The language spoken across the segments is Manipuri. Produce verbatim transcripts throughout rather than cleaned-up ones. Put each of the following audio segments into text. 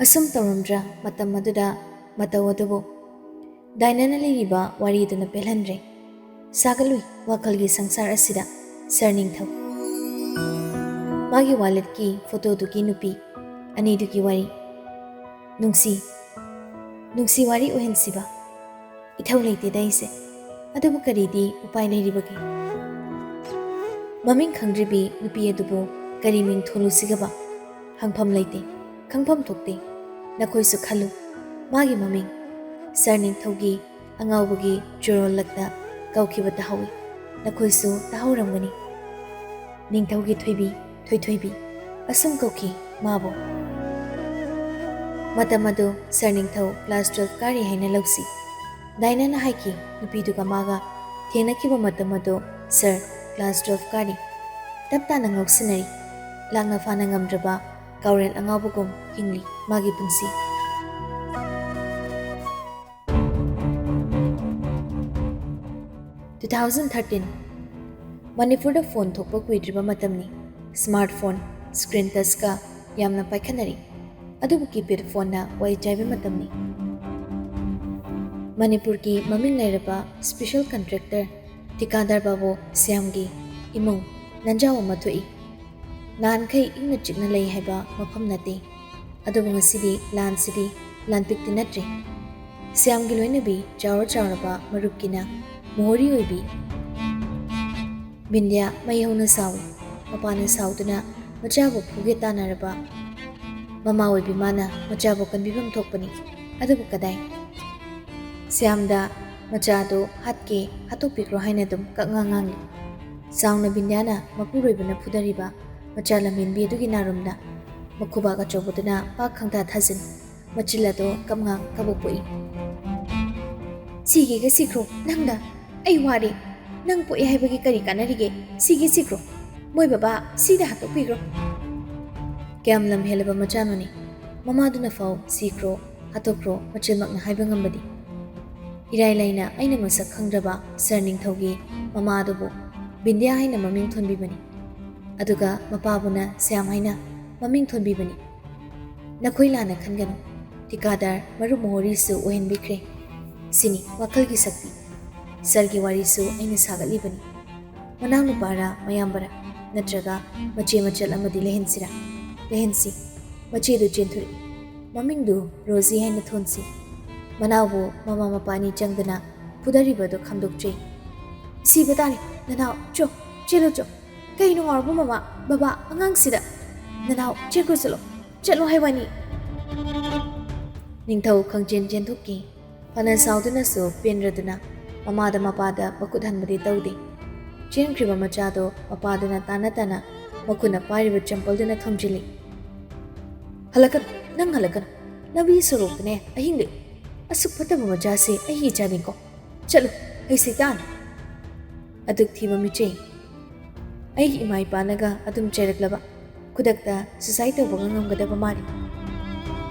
ꯑꯁꯨꯝ ꯇꯧꯔꯝꯗ꯭ꯔꯥ ꯃꯇꯝ ꯑꯗꯨꯗ ꯃꯇꯧ ꯑꯗꯨꯕꯨ? ꯗꯥꯏꯅꯥꯅ ꯂꯤꯔꯤꯕ ꯋꯥꯔꯤꯗꯨꯅ ꯄꯦꯜꯍꯟꯗ꯭ꯔꯦ꯫ ꯁꯥꯒꯠꯂꯨꯏ ꯋꯥꯈꯜꯒꯤ ꯁꯪꯁꯥꯔ ꯑꯁꯤꯗ ꯁꯥꯔ ꯅꯤꯡꯊꯧ꯫ ꯃꯥꯒꯤ ꯋꯥꯂꯦꯠꯀꯤ ꯐꯣꯇꯣꯗꯨꯒꯤ ꯅꯨꯄꯤ ꯑꯅꯤꯗꯨꯒꯤ ꯋꯥꯔꯤ꯫ ꯅꯨꯡꯁꯤ, ꯅꯨꯡꯁꯤ ꯋꯥꯔꯤ ꯑꯣꯏꯍꯟꯁꯤꯕ? ꯏꯊꯧ ꯂꯩꯇꯦꯗ ꯑꯩꯁꯦ꯫ ꯑꯗꯨꯕꯨ ꯀꯔꯤꯗꯤ ꯎꯄꯥꯏ ꯂꯩꯔꯤꯕꯒꯦ? ꯃꯃꯤꯡ ꯈꯪꯗ꯭ꯔꯤꯕꯤ ꯅꯨꯄꯤ ꯑꯗꯨꯕꯨ ꯀꯔꯤ ꯃꯤꯡ ꯊꯣꯜꯂꯨꯁꯤꯒꯕ? ꯍꯪꯐꯝ ꯂꯩꯇꯦ, ꯈꯪꯐꯝ ꯊꯣꯛꯇꯦ꯫ ꯅꯈꯣꯏꯁꯨ ꯈꯜꯂꯨ, ꯃꯥꯒꯤ ꯃꯃꯤꯡ ꯁꯥꯔ ꯅꯤꯡꯊꯧꯒꯤ ꯑꯉꯥꯎꯕꯒꯤ ꯆꯨꯔꯣꯜꯂꯛꯇ ꯀꯧꯈꯤꯕ ꯇꯥꯍꯧꯏ꯫ ꯅꯈꯣꯏꯁꯨ ꯇꯥꯍꯧꯔꯝꯒꯅꯤ꯫ ꯅꯤꯡꯊꯧꯒꯤ ꯊꯣꯏꯕꯤ, ꯊꯣꯏꯊꯣꯏꯕꯤ, ꯑꯁꯨꯝ ꯀꯧꯈꯤ ꯃꯥꯕꯨ꯫ ꯃꯇꯝ ꯑꯗꯨ ꯁꯥꯔ ꯅꯤꯡꯊꯧ ꯀ꯭ꯂꯥꯁ ꯇꯨꯋꯦꯜꯐ ꯀꯥꯔꯤ ꯍꯥꯏꯅ ꯂꯧꯁꯤ꯫ ꯗꯥꯏꯅꯥꯅ ꯍꯥꯏꯈꯤ, ꯅꯨꯄꯤꯗꯨꯒ ꯃꯥꯒ ꯊꯦꯡꯅꯈꯤꯕ ꯃꯇꯝ ꯑꯗꯨ ꯁꯥꯔ ꯀ꯭ꯂꯥꯁ ꯇꯨꯋꯦꯜꯐ ꯀꯥꯔꯤ꯫ ꯇꯞ ꯇꯥꯅ ꯉꯥꯎꯁꯤꯟꯅꯔꯤ꯫ ꯂꯥꯛꯅ ꯐꯥꯅ ꯉꯝꯗ꯭ꯔꯕ ꯀꯥꯎꯔꯦꯜ ꯑꯉꯥꯎꯕꯒꯨꯝ ꯍꯤꯡꯂꯤ ꯃꯥꯒꯤ ꯄꯨꯟꯁꯤ꯫ Two thousand thirteen. ꯃꯅꯤꯄꯨꯔꯗ ꯐꯣꯟ ꯊꯣꯛꯄ ꯀꯨꯏꯗ꯭ꯔꯤꯕ ꯃꯇꯝꯅꯤ꯫ ꯁ꯭ꯃꯥꯔꯠ ꯐꯣꯟ, ꯁ꯭ꯀ꯭ꯔꯤꯟ ꯇꯆꯀ ꯌꯥꯝꯅ ꯄꯥꯏꯈꯠꯅꯔꯤ꯫ ꯑꯗꯨꯕꯨ ꯀꯤꯄꯦꯗ ꯐꯣꯟꯅ ꯋꯥꯏ ꯆꯥꯏꯕ ꯃꯇꯝꯅꯤ꯫ ꯃꯅꯤꯄꯨꯔꯒꯤ ꯃꯃꯤꯡ ꯂꯩꯔꯕ ꯁ꯭ꯄꯦꯁꯦꯜ ꯀꯟꯇ꯭ꯔꯦꯛꯇꯔ ꯊꯤꯀꯥꯗꯥꯔ ꯕꯥꯕꯨ ꯁ꯭ꯌꯥꯝꯒꯤ ꯏꯃꯨꯡ ꯅꯟꯖꯥꯎ ꯑꯃ ꯊꯣꯛꯏ꯫ ꯅꯍꯥꯟꯈꯩ ꯏꯪꯅ ꯆꯤꯛꯅ ꯂꯩ ꯍꯥꯏꯕ ꯃꯐꯝ ꯅꯠꯇꯦ꯫ ꯑꯗꯨꯕꯨ ꯉꯁꯤꯗꯤ ꯂꯥꯟꯁꯤꯗꯤ ꯂꯥꯟꯄꯤꯛꯇꯤ ꯅꯠꯇ꯭ꯔꯦ꯫ ꯁ꯭ꯌꯥꯝꯒꯤ ꯂꯣꯏꯅꯕꯤ ꯆꯥꯎꯔ ꯆꯥꯎꯔꯕ ꯃꯔꯨꯞꯀꯤꯅ ꯃꯣꯍꯣꯔꯤ ꯑꯣꯏꯕꯤ ꯕꯤꯟꯗ꯭ꯌꯥ ꯃꯩ ꯍꯧꯅ ꯁꯥꯎꯏ꯫ ꯃꯄꯥꯅ ꯁꯥꯎꯗꯨꯅ ꯃꯆꯥꯕꯨ ꯐꯨꯒꯦ ꯇꯥꯟꯅꯔꯕ ꯃꯃꯥ ꯑꯣꯏꯕꯤ ꯃꯥꯅ ꯃꯆꯥꯕꯨ ꯀꯟꯕꯤꯐꯝ ꯊꯣꯛꯄꯅꯤ꯫ ꯑꯗꯨꯕꯨ ꯀꯗꯥꯏ? ꯁ꯭ꯌꯥꯝꯗ ꯃꯆꯥꯗꯨ ꯍꯥꯠꯀꯦ, ꯍꯥꯠꯇꯣꯛꯄꯤꯈ꯭ꯔꯣ ꯍꯥꯏꯅ ꯑꯗꯨꯝ ꯀꯛꯉꯥꯡ ꯉꯥꯡꯂꯤ꯫ ꯆꯥꯎꯅ ꯕꯤꯟꯗ꯭ꯌꯥꯅ ꯃꯄꯨꯔꯣꯏꯕꯅ ꯐꯨꯗꯔꯤꯕ ꯃꯆꯥ ꯂꯝꯍꯦꯟꯕꯤ ꯑꯗꯨꯒꯤ ꯅꯥꯔꯣꯝꯗ ꯃꯈꯨꯕꯥꯛ ꯑꯆꯧꯕꯗꯨꯅ ꯄꯥꯛ ꯈꯪꯊꯥ ꯊꯥꯖꯤꯟ, ꯃꯆꯤꯜ ꯑꯗꯣ ꯀꯞꯉꯥꯡ ꯀꯕꯣꯛ ꯄꯣꯛꯏ꯫ "ꯁꯤꯒꯦꯒ ꯁꯤꯈ꯭ꯔꯣ ꯅꯪꯗ꯫ ꯑꯩ ꯋꯥꯔꯦ꯫ ꯅꯪ ꯄꯣꯛꯑꯦ ꯍꯥꯏꯕꯒꯤ ꯀꯔꯤ ꯀꯥꯟꯅꯔꯤꯒꯦ? ꯁꯤꯒꯦ ꯁꯤꯈ꯭ꯔꯣ꯫ ꯃꯣꯏ ꯕꯕꯥ ꯁꯤꯗ ꯍꯥꯠꯇꯣꯛꯄꯤꯈ꯭ꯔꯣ꯫" ꯀꯌꯥꯝ ꯂꯝ ꯍꯦꯜꯂꯕ ꯃꯆꯥꯅꯣꯅꯦ? ꯃꯃꯥꯗꯨꯅ ꯐꯥꯎ "ꯁꯤꯈ꯭ꯔꯣ, ꯍꯥꯠꯇꯣꯛꯈ꯭ꯔꯣ" ꯃꯆꯤꯟꯃꯛꯅ ꯍꯥꯏꯕ ꯉꯝꯕꯗꯤ꯫ ꯏꯔꯥꯏ ꯂꯥꯏꯅ ꯑꯩꯅ ꯃꯁꯛ ꯈꯪꯗ꯭ꯔꯕ ꯁꯥꯔ ꯅꯤꯡꯊꯧꯒꯤ ꯃꯃꯥ ꯑꯗꯨꯕꯨ ꯕꯤꯟꯗ꯭ꯌꯥ ꯍꯥꯏꯅ ꯃꯃꯤꯡ ꯊꯣꯟꯕꯤꯕꯅꯤ꯫ ꯑꯗꯨꯒ ꯃꯄꯥꯕꯨꯅ ꯁ꯭ꯌꯥꯝ ꯍꯥꯏꯅ ꯃꯃꯤꯡ ꯊꯣꯟꯕꯤꯕꯅꯤ꯫ ꯅꯈꯣꯏ ꯂꯥꯟꯅ ꯈꯟꯒꯅꯨ꯫ ꯊꯤꯀꯥꯗꯥꯔ ꯃꯔꯨꯞ ꯃꯣꯍꯣꯔꯤꯁꯨ ꯑꯣꯏꯍꯟꯕꯤꯈ꯭ꯔꯦ꯫ ꯁꯤꯅꯤ ꯋꯥꯈꯜꯒꯤ ꯁꯛꯇꯤ꯫ ꯁꯔꯒꯤ ꯋꯥꯔꯤꯁꯨ ꯑꯩꯅ ꯁꯥꯒꯠꯂꯤꯕꯅꯤ꯫ ꯃꯅꯥꯎꯅꯨꯄꯥꯔ ꯃꯌꯥꯝꯕꯔ ꯅꯠꯇ꯭ꯔꯒ ꯃꯆꯦ ꯃꯆꯜ ꯑꯃꯗꯤ ꯂꯩꯍꯟꯁꯤꯔꯥ? ꯂꯩꯍꯟꯁꯤ꯫ ꯃꯆꯦꯗꯨ ꯆꯦꯟꯊꯣꯔꯛꯏ꯫ ꯃꯃꯤꯡꯗꯨ ꯔꯣꯖꯤ ꯍꯥꯏꯅ ꯊꯣꯟꯁꯤ꯫ ꯃꯅꯥꯎꯕꯨ ꯃꯃꯥ ꯃꯄꯥ ꯑꯅꯤ ꯆꯪꯗꯅ ꯐꯨꯗꯔꯤꯕꯗꯨ ꯈꯪꯗꯣꯛꯆꯩ꯫ "ꯁꯤꯕ ꯇꯥꯔꯦ ꯅꯅꯥꯎ, ꯆꯣ, ꯆꯦꯜꯂꯨ ꯆꯣ꯫ ꯀꯩꯅꯣ ꯉꯥꯎꯔꯕ ꯃꯃꯥ, ꯕꯕꯥ, ꯑꯉꯥꯡꯁꯤꯗ? ꯅꯅꯥꯎ, ꯆꯦꯟꯈ꯭ꯔꯣ ꯆꯠꯂꯣ, ꯆꯠꯂꯣ ꯍꯥꯏ ꯋꯥꯅꯤ!" ꯅꯤꯡꯊꯧ ꯈꯪꯆꯦꯟ ꯆꯦꯟꯊꯣꯛꯈꯤ꯫ ꯐꯅ ꯁꯥꯎꯗꯨꯅꯁꯨ ꯄꯦꯟꯗ꯭ꯔꯗꯨꯅ ꯃꯃꯥꯗ ꯃꯄꯥꯗ ꯃꯈꯨꯠ ꯍꯟꯕꯗꯤ ꯇꯧꯗꯦ꯫ ꯆꯦꯟꯈ꯭ꯔꯤꯕ ꯃꯆꯥꯗꯣ ꯃꯄꯥꯗꯨꯅ ꯇꯥꯅ ꯇꯥꯅ ꯃꯈꯨꯠꯅ ꯄꯥꯏꯔꯤꯕ ꯆꯝꯄꯜꯗꯨꯅ ꯊꯣꯝꯖꯤꯜꯂꯤ꯫ "ꯍꯜꯂꯛꯀꯅꯨ, ꯅꯪ ꯍꯜꯂꯛꯀꯅꯨ꯫ ꯂꯝꯕꯤ ꯁꯣꯔꯣꯛꯇꯅꯦ ꯑꯍꯤꯡ ꯂꯦꯛ-, ꯑꯁꯨꯛ ꯐꯠꯇꯕ ꯃꯆꯥꯁꯦ ꯑꯩꯒꯤ ꯏꯆꯥꯅꯤꯀꯣ꯫ ꯆꯠꯂꯨ, ꯑꯩ ꯁꯩꯇꯥꯟ꯫ ꯑꯗꯨꯛ ꯊꯤꯕ ꯃꯤꯆꯩ꯫ ꯑꯩꯒꯤ ꯏꯃꯥ ꯏꯄꯥꯅꯒ ꯑꯗꯨꯝ ꯆꯩꯔꯛꯂꯕ ꯈꯨꯗꯛꯇ suicide ꯇꯧꯕꯒ ꯉꯝꯒꯗꯕ ꯃꯥꯜꯂꯤ꯫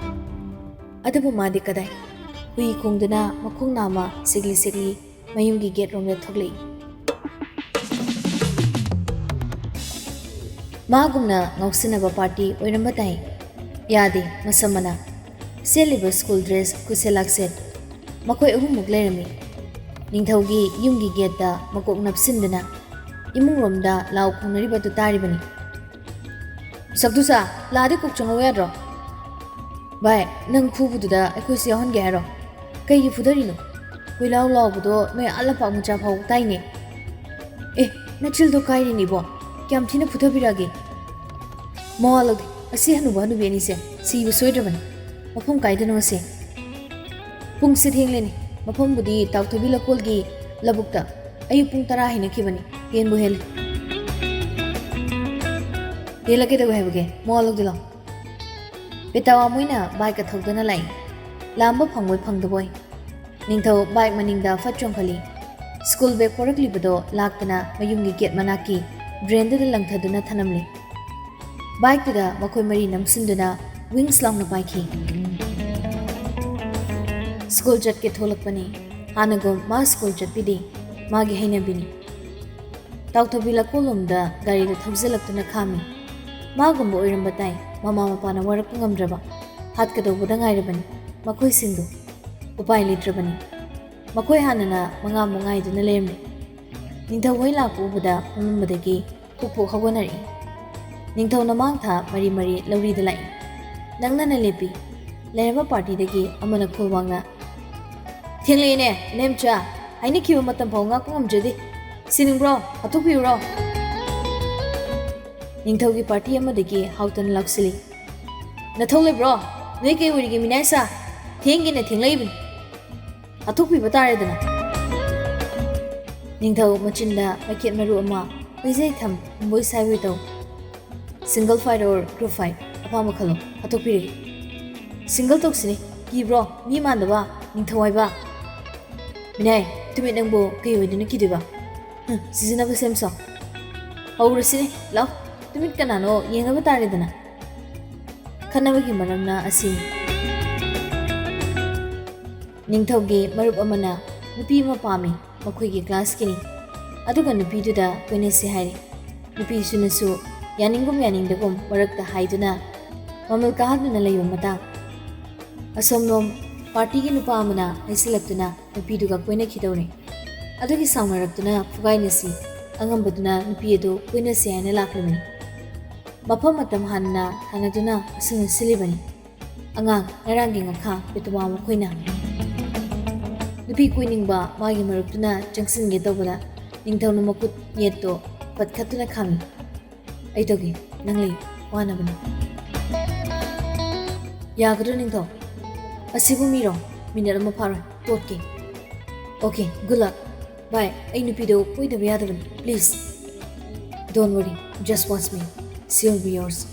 ꯑꯗꯨꯕꯨ ꯃꯥꯗꯤ ꯀꯗꯥꯏ? ꯍꯨꯏ ꯈꯣꯡꯗꯨꯅ ꯃꯈꯣꯡ ꯅꯥꯝꯃ ꯁꯤꯛꯂꯤ ꯁꯤꯛꯂꯤ ꯃꯌꯨꯝꯒꯤ gate ꯔꯣꯝꯗ ꯊꯣꯛꯂꯛꯏ꯫ ꯃꯥꯒꯨꯝꯅ ꯉꯥꯎꯁꯤꯟꯅꯕ party ꯑꯣꯏꯔꯝꯕ ꯇꯥꯏ꯫ ꯌꯥꯗꯦ, ꯃꯁꯝ ꯃꯅꯥ꯫ ꯁꯦꯠꯂꯤꯕ school dress, ꯈꯨꯠꯁꯦ ꯂꯥꯛꯁꯦꯠ꯫ ꯃꯈꯣꯏ ꯑꯍꯨꯝꯃꯨꯛ ꯂꯩꯔꯝꯃꯤ꯫ ꯅꯤꯡꯊꯧꯒꯤ ꯌꯨꯝꯒꯤ gateꯇ ꯃꯀꯣꯛ ꯅꯞꯁꯤꯟꯗꯨꯅ ꯏꯃꯨꯡꯂꯣꯝꯗ ꯂꯥꯎ ꯈꯣꯡꯅꯔꯤꯕꯗꯨ ꯇꯥꯔꯤꯕꯅꯤ꯫ "ꯁꯛꯇꯨꯁꯥ, ꯂꯥꯗꯤ ꯀꯣꯛ ꯆꯪꯉꯧ ꯌꯥꯗ꯭ꯔꯣ?" "ꯚꯥꯏ, ꯅꯪ ꯐꯨꯕꯗꯨꯗ ꯑꯩꯈꯣꯏꯁꯨ ꯌꯥꯎꯍꯟꯒꯦ ꯍꯥꯏꯔꯣ? ꯀꯩꯒꯤ ꯐꯨꯗꯔꯤꯅꯣ? ꯀꯣꯏꯂꯥꯎ ꯂꯥꯎꯕꯗꯣ ꯅꯣꯏ ꯑꯥ ꯂꯝꯄꯥꯛ ꯃꯆꯥ ꯐꯥꯎ ꯇꯥꯏꯅꯦ꯫ ꯑꯦ, ꯅꯆꯤꯜꯗꯣ ꯀꯥꯏꯔꯦꯅꯦ ꯏꯕꯣ꯫ ꯀꯌꯥꯝ ꯊꯤꯅ ꯐꯨꯊꯕꯤꯔꯛꯑꯒꯦ?" "ꯃꯋꯥ ꯂꯧꯗꯦ꯫ ꯑꯁꯤ ꯍꯅꯨꯕ ꯍꯅꯨꯕꯤ ꯑꯅꯤꯁꯦ ꯁꯤꯕ ꯁꯣꯏꯗ꯭ꯔꯕꯅꯤ꯫ ꯃꯐꯝ ꯀꯥꯏꯗꯅꯣ ꯑꯁꯦ?" "ꯄꯨꯡꯁꯦ ꯊꯦꯡꯂꯦꯅꯦ꯫ ꯃꯐꯝꯕꯨꯗꯤ ꯇꯥꯎꯊꯕꯤ ꯂꯀꯣꯜꯒꯤ ꯂꯧꯕꯨꯛꯇ꯫ ꯑꯌꯨꯛ ꯄꯨꯡ ꯇꯔꯥ ꯍꯦꯟꯅꯈꯤꯕꯅꯤ꯫ ꯍꯦꯟꯕꯨ ꯍꯦꯜꯂꯦ꯫" "ꯍꯦꯜꯂ ꯀꯩꯗꯧꯒꯦ ꯍꯥꯏꯕꯒꯦ? ꯃꯋꯥ ꯂꯧꯗꯦ ꯂꯥꯎ꯫" ꯄꯦꯇꯥꯋꯥ ꯃꯣꯏꯅ bikeꯀ ꯊꯧꯗꯨꯅ ꯂꯥꯛꯏ꯫ ꯂꯥꯝꯕ ꯐꯪꯕꯣꯏ ꯐꯪꯗꯕꯣꯏ꯫ ꯅꯤꯡꯊꯧ bike ꯃꯅꯤꯡꯗ ꯐꯠ ꯆꯣꯡꯈꯠꯂꯤ꯫ School bag ꯄꯣꯔꯛꯂꯤꯕꯗꯣ ꯂꯥꯛꯇꯅ ꯃꯌꯨꯝꯒꯤ gate ꯃꯅꯥꯛꯀꯤ drainꯗꯨꯗ ꯂꯪꯊꯗꯨꯅ ꯊꯅꯝꯂꯤ꯫ Bikeꯇꯨꯗ ꯃꯈꯣꯏ ꯃꯔꯤ ꯅꯝꯁꯤꯟꯗꯨꯅ wings ꯂꯥꯎꯅ ꯄꯥꯏꯈꯤ꯫ School ꯆꯠꯀꯦ ꯊꯣꯛꯂꯛꯄꯅꯤ꯫ ꯍꯥꯟꯅꯒꯨꯝ ꯃꯥ school ꯆꯠꯄꯤꯗꯦ꯫ ꯃꯥꯒꯤ ꯍꯩꯅꯕꯤꯅꯤ꯫ ꯇꯥꯎꯊꯕꯤ ꯂꯀꯣꯜꯂꯣꯝꯗ ꯒꯥꯔꯤꯗꯨ ꯊꯧꯖꯤꯜꯂꯛꯇꯨꯅ ꯈꯥꯝꯃꯤ꯫ ꯃꯥꯒꯨꯝꯕ ꯑꯣꯏꯔꯝꯕ ꯇꯥꯏ꯫ ꯃꯃꯥ ꯃꯄꯥꯅ ꯋꯥꯔꯛꯄ ꯉꯝꯗ꯭ꯔꯕ, ꯍꯥꯠꯀꯗꯧꯕꯗ ꯉꯥꯏꯔꯕꯅꯤ ꯃꯈꯣꯏꯁꯤꯡꯗꯨ꯫ ꯎꯄꯥꯏ ꯂꯩꯇ꯭ꯔꯕꯅꯤ꯫ ꯃꯈꯣꯏ ꯍꯥꯟꯅꯅ ꯃꯉꯥꯃꯨꯛ ꯉꯥꯏꯗꯨꯅ ꯂꯩꯔꯝꯂꯦ꯫ ꯅꯤꯡꯊꯧ ꯍꯣꯏ ꯂꯥꯛꯄ ꯎꯕꯗ ꯐꯝꯂꯝꯕꯗꯒꯤ ꯄꯨꯛ ꯄꯨꯛ ꯍꯧꯒꯠꯅꯔꯛꯏ꯫ ꯅꯤꯡꯊꯧꯅ ꯃꯥꯡ ꯊꯥ ꯃꯔꯤ ꯃꯔꯤ ꯂꯧꯔꯤꯗ ꯂꯥꯛꯏ꯫ ꯅꯪꯅꯅ ꯂꯦꯞꯄꯤ꯫ ꯂꯩꯔꯝꯕ ꯄꯥꯔꯇꯤꯗꯒꯤ ꯑꯃꯅ ꯈꯨꯜ ꯋꯥꯡꯅ, "ꯊꯦꯡꯂꯛꯑꯦꯅꯦ, ꯏꯅꯦꯝꯆꯥ꯫ ꯍꯥꯏꯅꯈꯤꯕ ꯃꯇꯝ ꯐꯥꯎ ꯉꯥꯛꯄ ꯉꯝꯖꯗꯦ꯫ ꯁꯤꯅꯤꯡꯕ꯭ꯔꯣ? ꯍꯥꯠꯇꯣꯛꯄꯤꯌꯨꯔꯣ?" ꯅꯤꯡꯊꯧꯒꯤ ꯄꯥꯔꯇꯤ ꯑꯃꯗꯒꯤ ꯍꯥꯎꯇꯅ ꯂꯥꯎꯁꯤꯜꯂꯤ꯫ "ꯅꯊꯧ ꯂꯩꯕ꯭ꯔꯣ? ꯅꯣꯏ ꯀꯩ ꯑꯣꯏꯔꯤꯒꯦ, ꯃꯤꯅꯥꯏꯁꯥ? ꯊꯦꯡꯒꯦꯅ ꯊꯦꯡꯂꯛꯏꯕꯅꯤ꯫ ꯍꯥꯠꯇꯣꯛꯄꯤꯕ ꯇꯥꯔꯦꯗꯅ꯫" ꯅꯤꯡꯊꯧ ꯃꯆꯤꯟꯗ ꯃꯩꯈꯦꯠ ꯃꯔꯨ ꯑꯃ, ꯄꯩꯖꯩ ꯊꯝ, ꯄꯨꯝꯕꯣꯏ ꯁꯥꯏꯕꯣꯏ ꯇꯧ꯫ "Single fight or group fight? ꯑꯄꯥꯝꯕ ꯈꯜꯂꯣ, ꯍꯥꯠꯇꯣꯛꯄꯤꯔꯒꯦ꯫" "Single ꯇꯧꯁꯤꯅꯦ꯫ ꯀꯤꯕ꯭ꯔꯣ, ꯃꯤ ꯃꯥꯟꯗꯕ, ꯅꯤꯡꯊꯧ ꯍꯥꯏꯕ?" "ꯃꯤꯅꯥꯏ, ꯇꯨꯃꯤꯠ ꯅꯪꯕꯨ ꯀꯩ ꯑꯣꯏꯗꯨꯅ ꯀꯤꯗꯣꯏꯕ? ꯍꯨꯝ, ꯁꯤꯖꯤꯟꯅꯕ ꯁꯦꯝꯁꯣ꯫ ꯍꯧꯔꯁꯤꯅꯦ, ꯂꯥꯎ꯫ ꯇꯨꯃꯤꯠ ꯀꯅꯥꯅꯣ ꯌꯦꯡꯅꯕ ꯇꯥꯔꯦꯗꯅ꯫" ꯈꯠꯅꯕꯒꯤ ꯃꯔꯝꯅ ꯑꯁꯤꯅꯤ꯫ ꯅꯤꯡꯊꯧꯒꯤ ꯃꯔꯨꯞ ꯑꯃꯅ ꯅꯨꯄꯤ ꯑꯃ ꯄꯥꯝꯃꯤ, ꯃꯈꯣꯏꯒꯤ ꯀ꯭ꯂꯥꯁꯀꯤꯅꯤ꯫ ꯑꯗꯨꯒ ꯅꯨꯄꯤꯗꯨꯗ ꯀꯣꯏꯅꯁꯤ ꯍꯥꯏꯔꯤ꯫ ꯅꯨꯄꯤꯁꯤꯅꯁꯨ ꯌꯥꯅꯤꯡꯒꯨꯝ ꯌꯥꯅꯤꯡꯗꯒꯨꯝ ꯃꯔꯛꯇ ꯍꯥꯏꯗꯨꯅ ꯃꯃꯜ ꯀꯥꯍꯟꯗꯨꯅ ꯂꯩꯕ ꯃꯇꯥꯡ꯫ ꯑꯁꯣꯝꯂꯣꯝ ꯄꯥꯔꯇꯤꯒꯤ ꯅꯨꯄꯥ ꯑꯃꯅ ꯍꯥꯏꯖꯤꯜꯂꯛꯇꯨꯅ ꯅꯨꯄꯤꯗꯨꯒ ꯀꯣꯏꯅꯈꯤꯗꯧꯔꯦ꯫ ꯑꯗꯨꯒꯤ ꯁꯥꯎꯅꯔꯛꯇꯨꯅ ꯐꯨꯒꯥꯏꯅꯁꯤ, ꯑꯉꯝꯕꯗꯨꯅ ꯅꯨꯄꯤ ꯑꯗꯨ ꯀꯣꯏꯅꯁꯤ ꯍꯥꯏꯅ ꯂꯥꯛꯂꯤꯕꯅꯤ꯫ ꯃꯐꯝ ꯃꯇꯝ ꯍꯥꯟꯅ ꯊꯥꯅꯗꯨꯅ ꯑꯁꯨꯝꯅ ꯁꯤꯜꯂꯤꯕꯅꯤ꯫ ꯑꯉꯥꯡ ꯉꯔꯥꯡꯒꯤ ꯉꯥꯈꯥ ꯄꯦꯇꯨꯃꯥ ꯃꯈꯣꯏꯅ꯫ ꯅꯨꯄꯤ ꯀꯣꯏꯅꯤꯡꯕ ꯃꯥꯒꯤ ꯃꯔꯨꯞꯇꯨꯅ ꯆꯪꯁꯤꯟꯒꯦ ꯇꯧꯕꯗ ꯅꯤꯡꯊꯧꯅ ꯃꯈꯨꯠ ꯌꯦꯠꯇꯣ ꯄꯠꯈꯠꯇꯨꯅ ꯈꯥꯝꯃꯤ꯫ "ꯑꯩ ꯇꯧꯒꯦ, ꯅꯪ ꯂꯩ, ꯋꯥꯅꯕꯅꯤ꯫" "ꯌꯥꯒꯗ꯭ꯔꯣ ꯅꯤꯡꯊꯧ? ꯑꯁꯤꯕꯨ ꯃꯤꯔꯣ? ꯃꯤꯅꯠ ꯑꯃ ꯐꯥꯔꯣꯏ, ꯇꯣꯠꯀꯦ꯫" "Okay, good luck꯫ ꯚꯥꯏ, ꯑꯩ ꯅꯨꯄꯤꯗꯣ ꯀꯣꯏꯗꯕ ꯌꯥꯗꯕꯅꯤ, please꯫ Don't worry, just watch me, she'll be yours꯫"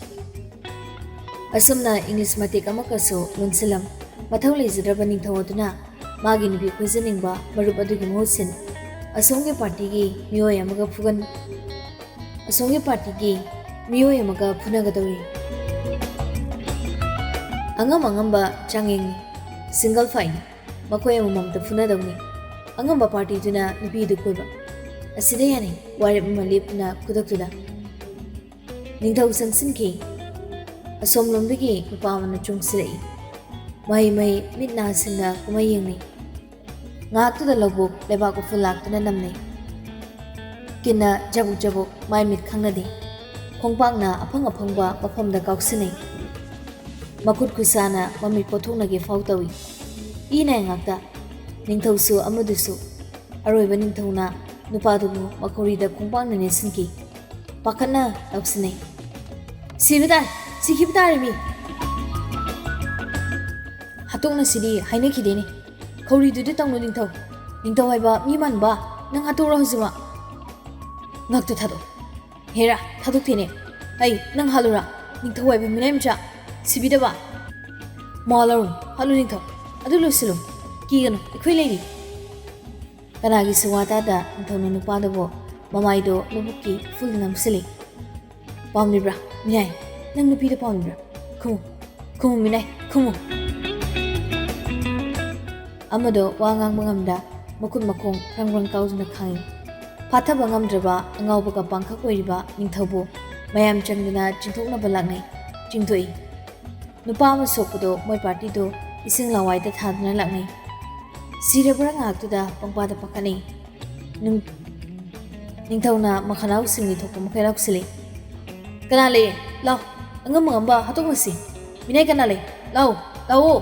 ꯑꯁꯨꯝꯅ ꯏꯪꯂꯤꯁ ꯃꯇꯦꯛ ꯑꯃꯈꯛꯁꯨ ꯂꯣꯟꯁꯤꯜꯂꯝ꯫ ꯃꯊꯧ ꯂꯩꯖꯗ꯭ꯔꯕ ꯅꯤꯡꯊꯧ ꯑꯗꯨꯅ ꯃꯥꯒꯤ ꯅꯨꯄꯤ ꯀꯣꯏꯖꯅꯤꯡꯕ ꯃꯔꯨꯞ ꯑꯗꯨꯒꯤ ꯃꯍꯨꯠ ꯁꯤꯟ ꯑꯁꯣꯝꯒꯤ ꯄꯥꯔꯇꯤꯒꯤ ꯃꯤꯑꯣꯏ ꯑꯃꯒ ꯐꯨꯒꯟ-, ꯑꯁꯣꯝꯒꯤ ꯄꯥꯔꯇꯤꯒꯤ ꯃꯤꯑꯣꯏ ꯑꯃꯒ ꯐꯨꯅꯒꯗꯧꯔꯤ꯫ ꯑꯉꯝ ꯑꯉꯝꯕ ꯆꯥꯡꯌꯦꯡꯅꯤ꯫ Single fight꯫ ꯃꯈꯣꯏ ꯑꯃꯃꯝꯇ ꯐꯨꯅꯗꯧꯅꯤ꯫ ꯑꯉꯝꯕ ꯄꯥꯔꯇꯤꯗꯨꯅ ꯅꯨꯄꯤꯗꯨ ꯀꯣꯏꯕ꯫ ꯑꯁꯤꯗ ꯌꯥꯅꯤ꯫ ꯋꯥꯔꯦꯞ ꯑꯃ ꯂꯦꯞꯇꯨꯅ ꯈꯨꯗꯛꯇꯨꯗ ꯅꯤꯡꯊꯧ ꯆꯪꯁꯤꯟꯈꯤ꯫ ꯑꯁꯣꯝꯂꯣꯝꯗꯒꯤ ꯅꯨꯄꯥ ꯑꯃꯅ ꯆꯨꯡꯁꯤꯜꯂꯛꯏ꯫ ꯃꯍꯩ ꯃꯍꯩ ꯃꯤꯠ ꯅꯥ ꯁꯤꯡꯅ ꯀꯨꯝꯍꯩ ꯌꯦꯡꯅꯩ꯫ ꯉꯥꯏꯍꯥꯛꯇꯨꯗ ꯂꯧꯕꯨꯛ ꯂꯩꯕꯥꯛ ꯎꯐꯨꯜ ꯂꯥꯛꯇꯨꯅ ꯅꯝꯅꯩ꯫ ꯀꯤꯟꯅ ꯖꯕꯨꯛ ꯖꯕꯨꯛ ꯃꯥꯏ ꯃꯤꯠ ꯈꯪꯅꯗꯦ꯫ ꯈꯣꯡꯄꯥꯛꯅ ꯑꯐꯪ ꯑꯐꯪꯕ ꯃꯐꯝꯗ ꯀꯥꯎꯁꯤꯟꯅꯩ꯫ ꯃꯈꯨꯠ ꯈꯨꯠꯁꯥꯅ ꯃꯃꯤꯠ ꯀꯣꯊꯣꯛꯅꯒꯦ ꯐꯥꯎ ꯇꯧꯏ꯫ ꯏ ꯅꯥꯏ ꯉꯥꯛꯇ꯫ ꯅꯤꯡꯊꯧꯁꯨ ꯑꯃꯗꯨꯁꯨ꯫ ꯑꯔꯣꯏꯕ ꯅꯤꯡꯊꯧꯅ ꯅꯨꯄꯥꯗꯨꯕꯨ ꯃꯈꯧꯔꯤꯗ ꯈꯣꯡꯄꯥꯛꯅ ꯅꯦꯠꯁꯤꯟꯈꯤ꯫ ꯄꯥꯈꯠꯅ ꯂꯥꯎꯁꯤꯟꯅꯩ꯫ "ꯁꯤꯕ ꯇꯥꯔꯦ! ꯁꯤꯈꯤꯕ ꯇꯥꯔꯦ ꯃꯤ!" "ꯍꯥꯠꯇꯣꯛꯅꯁꯤꯗꯤ ꯍꯥꯏꯅꯈꯤꯗꯦꯅꯦ꯫ ꯈꯧꯔꯤꯗꯨꯗꯤ ꯇꯧꯅꯨ ꯅꯤꯡꯊꯧ꯫ ꯅꯤꯡꯊꯧ ꯍꯥꯏꯕ ꯃꯤ ꯃꯥꯟꯕ, ꯅꯪ ꯍꯥꯠꯇꯣꯛꯔꯣ ꯍꯧꯖꯤꯛꯃꯛ!" "ꯉꯛꯇ ꯊꯥꯗꯣꯛ!" "ꯍꯦꯔꯥ, ꯊꯥꯗꯣꯛꯇꯦꯅꯦ꯫ ꯑꯩ ꯅꯪ ꯍꯥꯠꯂꯨꯔꯥ? ꯅꯤꯡꯊꯧ ꯍꯥꯏꯕ ꯃꯤꯅꯥꯏ ꯃꯆꯥ, ꯁꯤꯕꯤꯗꯕ!" "ꯃꯋꯥ ꯂꯧꯔꯨꯅꯨ, ꯍꯥꯠꯂꯨ ꯅꯤꯡꯊꯧ꯫ ꯑꯗꯨ ꯂꯣꯏꯁꯤꯜꯂꯨ꯫ ꯀꯤꯒꯅꯨ, ꯑꯩꯈꯣꯏ ꯂꯩꯔꯤ!" ꯀꯅꯥꯒꯤꯁꯨ ꯋꯥ ꯇꯥꯗ ꯅꯤꯡꯊꯧꯅ ꯅꯨꯄꯥꯗꯨꯕꯨ ꯃꯃꯥꯏꯗꯣ ꯂꯧꯕꯨꯛꯀꯤ ꯎꯐꯨꯜꯗ ꯅꯝꯁꯤꯜꯂꯤ꯫ "ꯄꯥꯝꯂꯤꯕ꯭ꯔꯥ, ꯃꯤꯅꯥꯏ? ꯅꯪ ꯅꯨꯄꯤꯗ ꯄꯥꯝꯂꯤꯕ꯭ꯔꯥ? ꯈꯨꯝꯃꯨ, ꯈꯨꯝꯃꯨ ꯃꯤꯅꯥꯏ, ꯈꯨꯝꯃꯨ!" ꯑꯃꯗꯣ ꯋꯥ ꯉꯥꯡꯕ ꯉꯝꯗ ꯃꯈꯨꯠ ꯃꯈꯣꯡ ꯐ꯭ꯔꯪ ꯐ꯭ꯔꯪ ꯀꯥꯎꯗꯨꯅ ꯈꯥꯡꯏ꯫ ꯐꯥꯊꯕ ꯉꯝꯗ꯭ꯔꯕ ꯑꯉꯥꯎꯕꯒ ꯄꯥꯡꯈꯛ ꯑꯣꯏꯔꯤꯕ ꯅꯤꯡꯊꯧꯕꯨ ꯃꯌꯥꯝ ꯆꯪꯗꯅ ꯆꯤꯡꯊꯣꯛꯅꯕ ꯂꯥꯛꯅꯩ꯫ ꯆꯤꯡꯊꯣꯛꯏ꯫ ꯅꯨꯄꯥ ꯑꯃ ꯁꯣꯛꯄꯗꯣ ꯃꯣꯏ ꯄꯥꯔꯇꯤꯗꯣ ꯏꯁꯤꯡ ꯂꯋꯥꯏꯗ ꯊꯥꯗꯨꯅ ꯂꯥꯛꯅꯩ꯫ ꯁꯤꯔꯕ꯭ꯔꯥ ꯉꯥꯏꯍꯥꯛꯇꯨꯗ ꯄꯪꯄꯥꯗ ꯄꯥꯈꯠꯅꯩ꯫ ꯅꯨꯡ-, ꯅꯤꯡꯊꯧꯅ ꯃꯈꯅꯥꯎꯁꯤꯡꯒꯤ ꯊꯣꯛꯄ ꯃꯈꯩ ꯂꯥꯎꯁꯤꯜꯂꯤ꯫ "ꯀꯅꯥ ꯂꯩ? ꯂꯥꯎ! ꯑꯉꯝ ꯑꯉꯝꯕ ꯍꯥꯠꯇꯣꯛꯅꯁꯤ꯫ ꯃꯤꯅꯥꯏ ꯀꯅꯥ ꯂꯩ? ꯂꯥꯎ! ꯂꯥꯎꯑꯣ!"